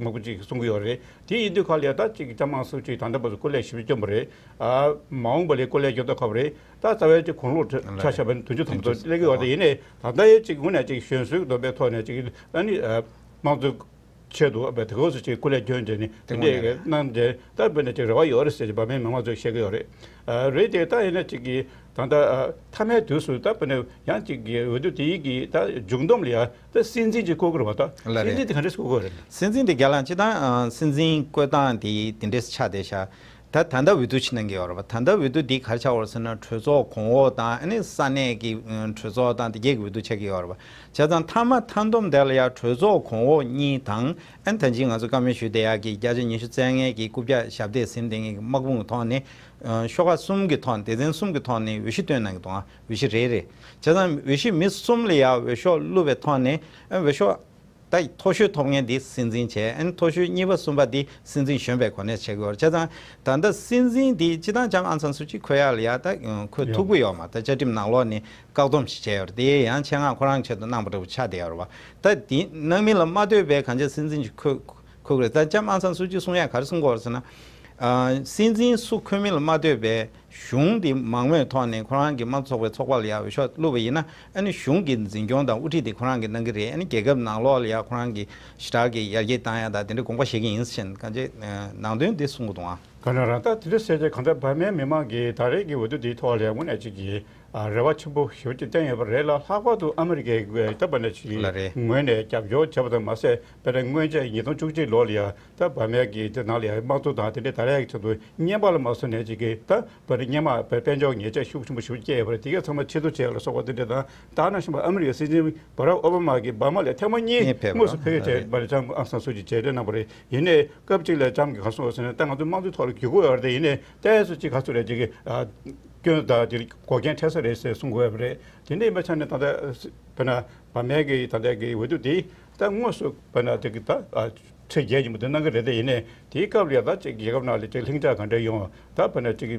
མང་པོ་ཅིག་གསུང་གི་ཡོད་རེད། དེ་ཡིན་དུས་ཁ་ལ་ཡ་ད་ཅིག་ལྕམ་ཨང་སུའུ་ཅི་ད་ལྟ་བར་དུ་སྐུ་ལས་ཞེ་པོ་བསྐྱོན་པ་རེད། ཨ་མ་འོངས་པ་ལ་སྐུ་ལས་སྐྱོན་ཐབས་ཁག་པོ་རེད། ད་རྩ་བའི་ཅིག་གོང་ལོག་ཆ་བཞག་པ་ཡིན་ན་དོན་གཅོད་དམ་ཚོགས་སླེབས་ཀྱི་ཡོད་རེད། ཡིན་ནའི་ད་ལྟ་ཡི་ཅིག་དངོས་གནས་ཅིག་གཞོན་གསོའི་སྡོམ་པའི་ཐོག་ནས་ཅིག་ཨ་ནི་དམངས་གཙོའི་ཆེད་དུ་ཨ་དེ་གོ་སུ་ཅིག་སྐུ་ལས་སྐྱོན་བྱས་ནས་དེ་འདྲའི་གནང་བྱས་ད་དཔེར་ན་ཅིག་རེ་བ་ཡོད་རེད་ཟེར་ཅིག་འབར་མའི་མི་མང་ཚོས་བཤད་ཀྱི་ཡོད་རེད། རེད་དེ་ད་ཡིན་ན་ཅིག་གི་ད་ལྟ་མཐའ་མའི་དུས་སུ་ད་དཔེར་ན་ཡང་ཅིག་གི་འོས་བསྡུ་དེ་ཡི་གི་ད་མཇུག་བསྡོམས་ལ་ཡ་ད་སྲིད་འཛིན་ཅིག་བསྐོ་གི་རེད་བ། ད་སྲིད་འཛིན་དེ་ག་འདྲས་བསྐོ་གི་རེད། སྲིད་འཛིན་དེ་རྒན་ལགས་སྤྱིར་བཏང་སྲིད་འཛིན་བསྐོ་སྟངས་དེ་དེ་འདྲས་ཆགས་བསྡད་ཤག་ད་ད་ལྟ་འོས་བསྡུ་ཕྱིན་གནང་གི་ཡོད་རེད་པ། ད་ལྟ་འོས་བསྡུ་འདི་ག་རེ་ཆགས་ཡོད་རེད་ཟེར་ན་གྲོས་ཚོགས་གོང་འོག་དང་ཨ་ནི་ས་གནས་ཀྱི་གྲོས་ཚོགས་དང་དེ་གས་ཀྱི་འོས་བསྡུ་ཆགས་ཀྱི་ཡོད་རེད་པ། བྱས་ཙང་མཐའ་མ་མཐའ་བསྡོམས་དེ་ལ་ཡང་གྲོས་ཚོགས་གོང་འོག་གཉིས་དང་ཨ་ནི་ད་ཅི་ང་ཚོ་བཀའ་མོལ་ཞུས་བསྡད་ཡག་གི་བརྒྱ་ཆ་ཉི་ཤུ་རྩ་ལྔའི་གི་རྐུབ་བཀྱག་ཞབས་སྟེགས་ཟིན་བསྡད་མཁན་གྱི་དམག་དཔུང་གི་ཐོག་ནས་ཤོག་ཁག་གསུམ་གྱི་ཐོག་ནས་སྡེ་ཚན་གསུམ་གྱི་ཐོག་ནས་འོས་གཞི་བཏོན་གནང་གི་འདུག་འོས་གཞི་རེ་རེ། བྱས་ཙང་འོས་གཞི་མི་གསུམ་ལ་ཡང་འོས་ཤོག་བླུགས་པའི་ཐོག་ནས་འོས་ཤོག་ད་མཐོ་ཤོས་ཐོབ་མཁན་འདི་སྲིད་འཛིན་བྱས། ཨ་ནི་མཐོ་ཤོས་གཉིས་པ་གསུམ་པ་འདི་སྲིད་འཛིན་གཞོན་པའི་གོ་གནས་བྱེད་དགོས་པ་རེད། བྱས་ཙང་ད་ལྟ་སྲིད་འཛིན་འདི་སྤྱིར་བཏང་ལྕམ་ཨང་སན་སུ་ཅི་འཁོད་ཡག་ལ་ཡ་ད་འཁོད་ཡོད་ཐུབ་ཀྱི་ཡོད་མ་རེད། ད་བཅའ་ཁྲིམས་ནང་ལོགས་ནས་བཀག་སྡོམ་ཞིག་བྱས་ཡོད་རེད། དེ་ཡང་ཆེད་མངགས་ཁོ་རང་ཆེད་དུ་གནང་པ་འདྲ་པོ་ཆགས་བསྡད་ཡོད་རེད་བ། ད་དེ་གནང་མིན་ལ་མ་ལྟོས་པའི་གང་ཅི་སྲིད་འཛིན་ཅིག་འཁོད་འཁོད་ཀྱི་རེད། ད་ལྕམ་ཨང་སན་སུ་ཅི་གསུང་ཡག་ག་རེ་གསུང་གི་ཡོད་རེད་ཟེར་ན། ཨ། སྲིད་འཛིན་སུ་འཁོད་མིན་ལ་མ་ལྟོས་པའི་གཞུང་འདི་མང་མོས་ཐོག་ནས་ཁོ་རང་གི་དམངས་གཙོ་ཚོགས་པའི་ཚོགས་པ་ལ་ཡ་འོས་ཤོག་བླུགས་པ་ཡིན་ན། ཨ་ནི་གཞུང་གི་འཛིན་སྐྱོང་དང་དབུ་ཁྲིད་དེ་ཁོ་རང་གིས་གནང་གི་རེད། ཨ་ནི་རྒྱལ་ཁབ་ནང་ལོགས་ལ་ཡ་ཁོ་རང་གིས་ཞེ་དྲག་གི་ཡར་རྒྱས་བཏང་ཡ་དང་དེ་འདྲའི་དགོངས་པ་བཞེས་ཀྱི་ཡིན་ཟེར་ནས་གང་ཅི་ནང་དོན་འདི་གསུང་གི་འདུག་ཨང་། ག་ན་རང་ད་དེ་འདྲ་ཟེར་ཏེ་གང་ལྟར་འབར་མའི་མི་མང་གིས་ད་རེས་ཀྱི་འོས་བསྡུ་འདིའི་ཐོག་ལ་དངོས་གནས་ཅིག་གི་ཨ་རེ་བ་ཆེན་པོ་ཞེ་པོ་ཅིག་བསྟན་ཡོད་པ་རེད་ལ། ལྷག་པར་དུ་ཨ་མི་རི་ཀའི་ད་འབར་མ་ཅིག་ལ་རེད། ངོས་ནས་རྒྱབ་སྐྱོར་བྱས་པ་དང་མ་ཟད། དཔེར་ན་སྔོན་ཆད་ཉིས་སྟོང་བཅུ་གཅིག་ལོ་ལ་ཡ་ད་འབར་མའི་གི་དེ་ནང་ལ་ཡ་དམངས་གཙོ་དང་དེ་འདྲའི་ད་རེས་ཀྱི་ཆེད་དུ་རྔན་པ་ལ་མ་སོང་ནས་ཅིག་གི་ད་བར་རྔན་མ་དཔལ་འབྱོར་ཉེས་ཆད་ཤུགས་ཆེན་པོ་ཞིག་སྐྱེས་ཡོད་པ་རེད། དེ་གས་ཚང་མ་ཆེད་དུ་བྱས་ལ་སོགས་པ་དེ་འདྲ་དང་། ད་ནང་བཞིན་པ་ཨ་མི་རི་ཀའི་སྲིད་འཛིན་བྷ་རག་ཨོ་བྷ་མ་གིས་འབར་མ་ལ་ཐེངས་མ་གཉིས་ཕེབས་པ་དངོས་སུ་ཕེབས་རེད། བྱས་པ་ལ་ལྕམ་ཨང་སན་སུ་ཅི་མཇལ་འཕྲད་གནང་པ་རེད། ཡིན་ནའི་སྐབས་གཅིག་ལ་ལྕམ་གྱིས་ག་རེ་གསུངས་པ་ཟེར་ན། ད་ང་ཚོ་དམངས་གཙོའི་ཐོག་ལ་བརྒྱུད་སྐུར་ཡོད་རེད། དེ་ཡིན་ནའི་ཏོག་ཙམ་ཅིག་ག་རེ་ཟེར་རེད། ཅིག་གི་ཨ་སྐྱོན་དང་དེ་འགོག་རྐྱེན་འཕྲད་ས་རེད་ཟེར་གསུང་དགོས་པ་རེད། དེ་འདྲ་ཡིན་པའི་ཆ་ནས་ད་ལྟ་དཔེར་ན་འབར་མའི་གི་ད་ལྟའི་གི་འོས་བསྡུ་དེ་ད་དངོས་སུ་དཔེར་ན་དེ་གི་ད་ཨ་ཁྲི་བརྒྱད་ཡིན་པ་དེ་གནང་གི་རེད། དེ་ཡིན་ནའི་དེའི་སྐབས་ལ་ཡ་ད་ཅིག་རྒྱལ་ཁབ་ནང་ལ་ཅིག་ལྷིང་འཇགས་ག་འདྲ་ཡོང་། ད་དཔེར་ན་ཅིག་གི་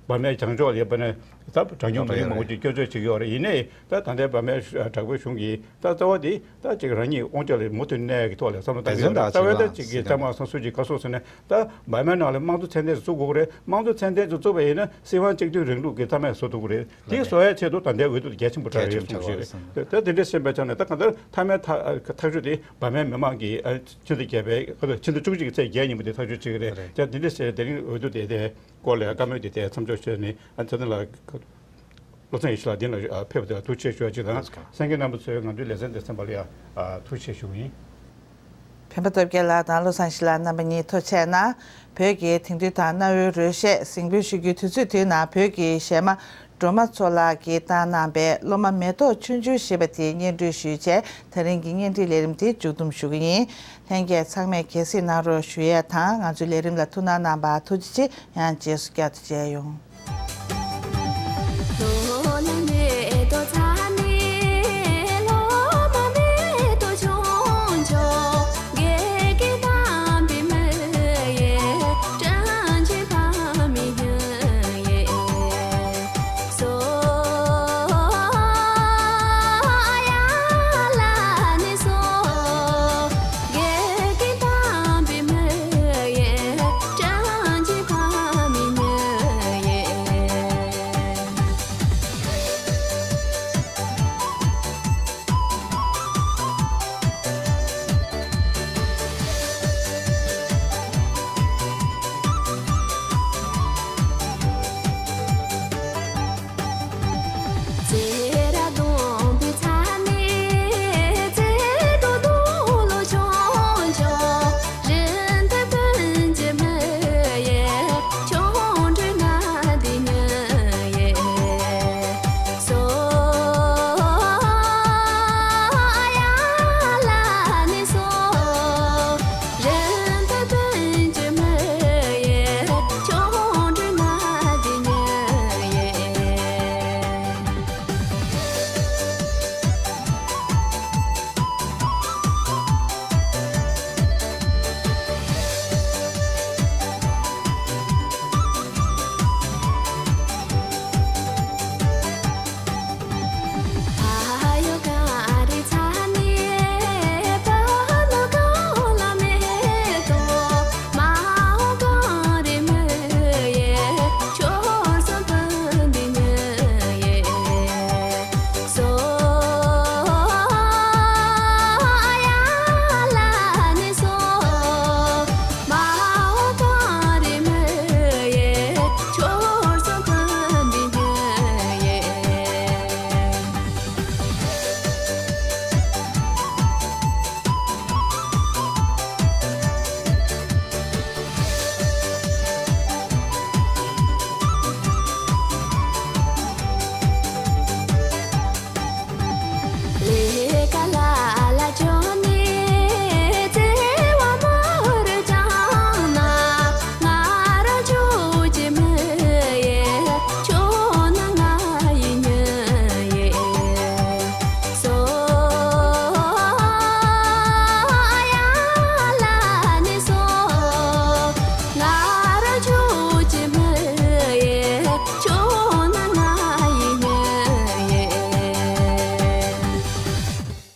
འབར་མའི་བྱང་ཕྱོགས་ལ་ཡ་དཔེར་ན་ད་གྲངས་ཉུང་མི་རིགས་མང་པོ་ཅིག་སྐྱོན་བརྗོད་བྱེད་ཀྱི་ཡོད་རེད། ཡིན་ནའི་ད་ད་ལྟའི་འབར་མའི་དྲག་པོའི་གཞུང་གིས་ད་རྩ་བ་དེ་ད་ཅིག་རང་ཉིད་དབང་ཆ་ལ་མུ་མཐུད་གནས་ཀྱི་ཐོག་ལ་བསམ་བློ་བཏང་གི་ཡོད་རེད། རྩ་བའི་ད་ཅིག་གི་ལྕམ་ཨང་སན་སུ་ཅི་ག་རེ་གསུངས་ཟེར་ན། ད་འབར་མའི་ནང་ལ་དམངས་གཙོ་ཚད་ལྡན་ཞིག་བཙུགས་དགོས་ཀྱི་རེད། དམངས་གཙོ་ཚད་ལྡན་ཞིག་བཙུགས་པ་ཡིན་ན་སྲིད་དབང་གཅིག་མཐུན་རིང་ལུགས་ཀྱི་རྩ་མེད་བཟོ་ཐུབ་ཀྱི་རེད། དེ་བཟོ་ཡའི་ཆེད་དུ་ད་ལྟའི་འོས་བསྡུ་དེ་གལ་ཆེན་པོ་དྲགས་ཡོད་གསུངས་ཤིག་རེད། ད་དེ་འདྲ་ཤེས་པའི་ཆ་ནས་ད་གང་ལྟར་མཐའ་མའི་ཐག་ཐག་གཅོད་དེ་འབར་མའི་མི་མང་གིས་ཨ་ཕྱི་ཟླ་བརྒྱད་པའི་ཕྱི་ཟླ་བཅུ་གཅིག་གི་ཚེས་བརྒྱད་ཉིན་མོ་དེ་ཐག་གཅོད་བྱེད་ཀྱི་རེད། ད་དེ་འདྲ་ཟེར་དེ་རིང་འོས་བསྡུ་དེ་དེ་སྐོར་ལ་བཀའ་མོལ་དེ་དེ་མཚམས་འཇོག་བྱས་ནས། ཨ་ཚེ་བརྟན་ལགས་བློ་བཟང་ཡེ་ཤེས་ལགས་འདི་ལ་ཕེབས་པ་དེ་ལ་ཐུགས་རྗེ་ཆེ་ཞུ་བ་གཅིག་དང་། གསན་མཁན་རྣམ་པ་ཚོས་ང་ཚོའི་ལེ་ཚན་འདི་གསན་པ་ལ་ཡང་ཐུགས་རྗེ་ཆེ་ཞུ་གི་ཡིན། འཕེན་པ་སྟོབས་རྒྱལ་ལགས་དང་བློ་བཟང་ཡེ་ཤེས་ལགས་རྣམ་པ་གཉིས་ཐུགས་རྗེ་གནང་། བོད་ཀྱི་དེང་དུས་དང་གནའ་བོའི་རོལ་གཞས་གཟིགས་འབུལ་ཞུ་རྒྱུའི་དུས་ཚོད་དེའི་ནང་བོད་ཀྱི་གཞས་མ་སྒྲོལ་མ་མཚོ་ལགས་ཀྱིས་བཏང་གནང་པའི་སློབ་མ་མེ་ཏོག་ཆུང་ཆུང་ཞེས་པ་དེའི་སྙན་སྒྲོན་ཞུས་རྗེས། ད་རིང་གི་བརྙན་འཕྲིན་ལས་རིམ་དེ་མཇུག་བསྡོམས་ཞུ་གི་ཡིན། ལྷན་རྒྱས་ཚང་མས་གལ་སྲིད་གནང་རོགས་ཞུ་ཡས་དང་། ང་ཚོའི་ལས་རིམ་ལ་ཐུགས་སྣང་གནང་བར་ཐུགས་རྗེ་ཆེ། ཡང་རྗེས་སུ་བསྐྱར་དུ་མཇལ་ཡོང་།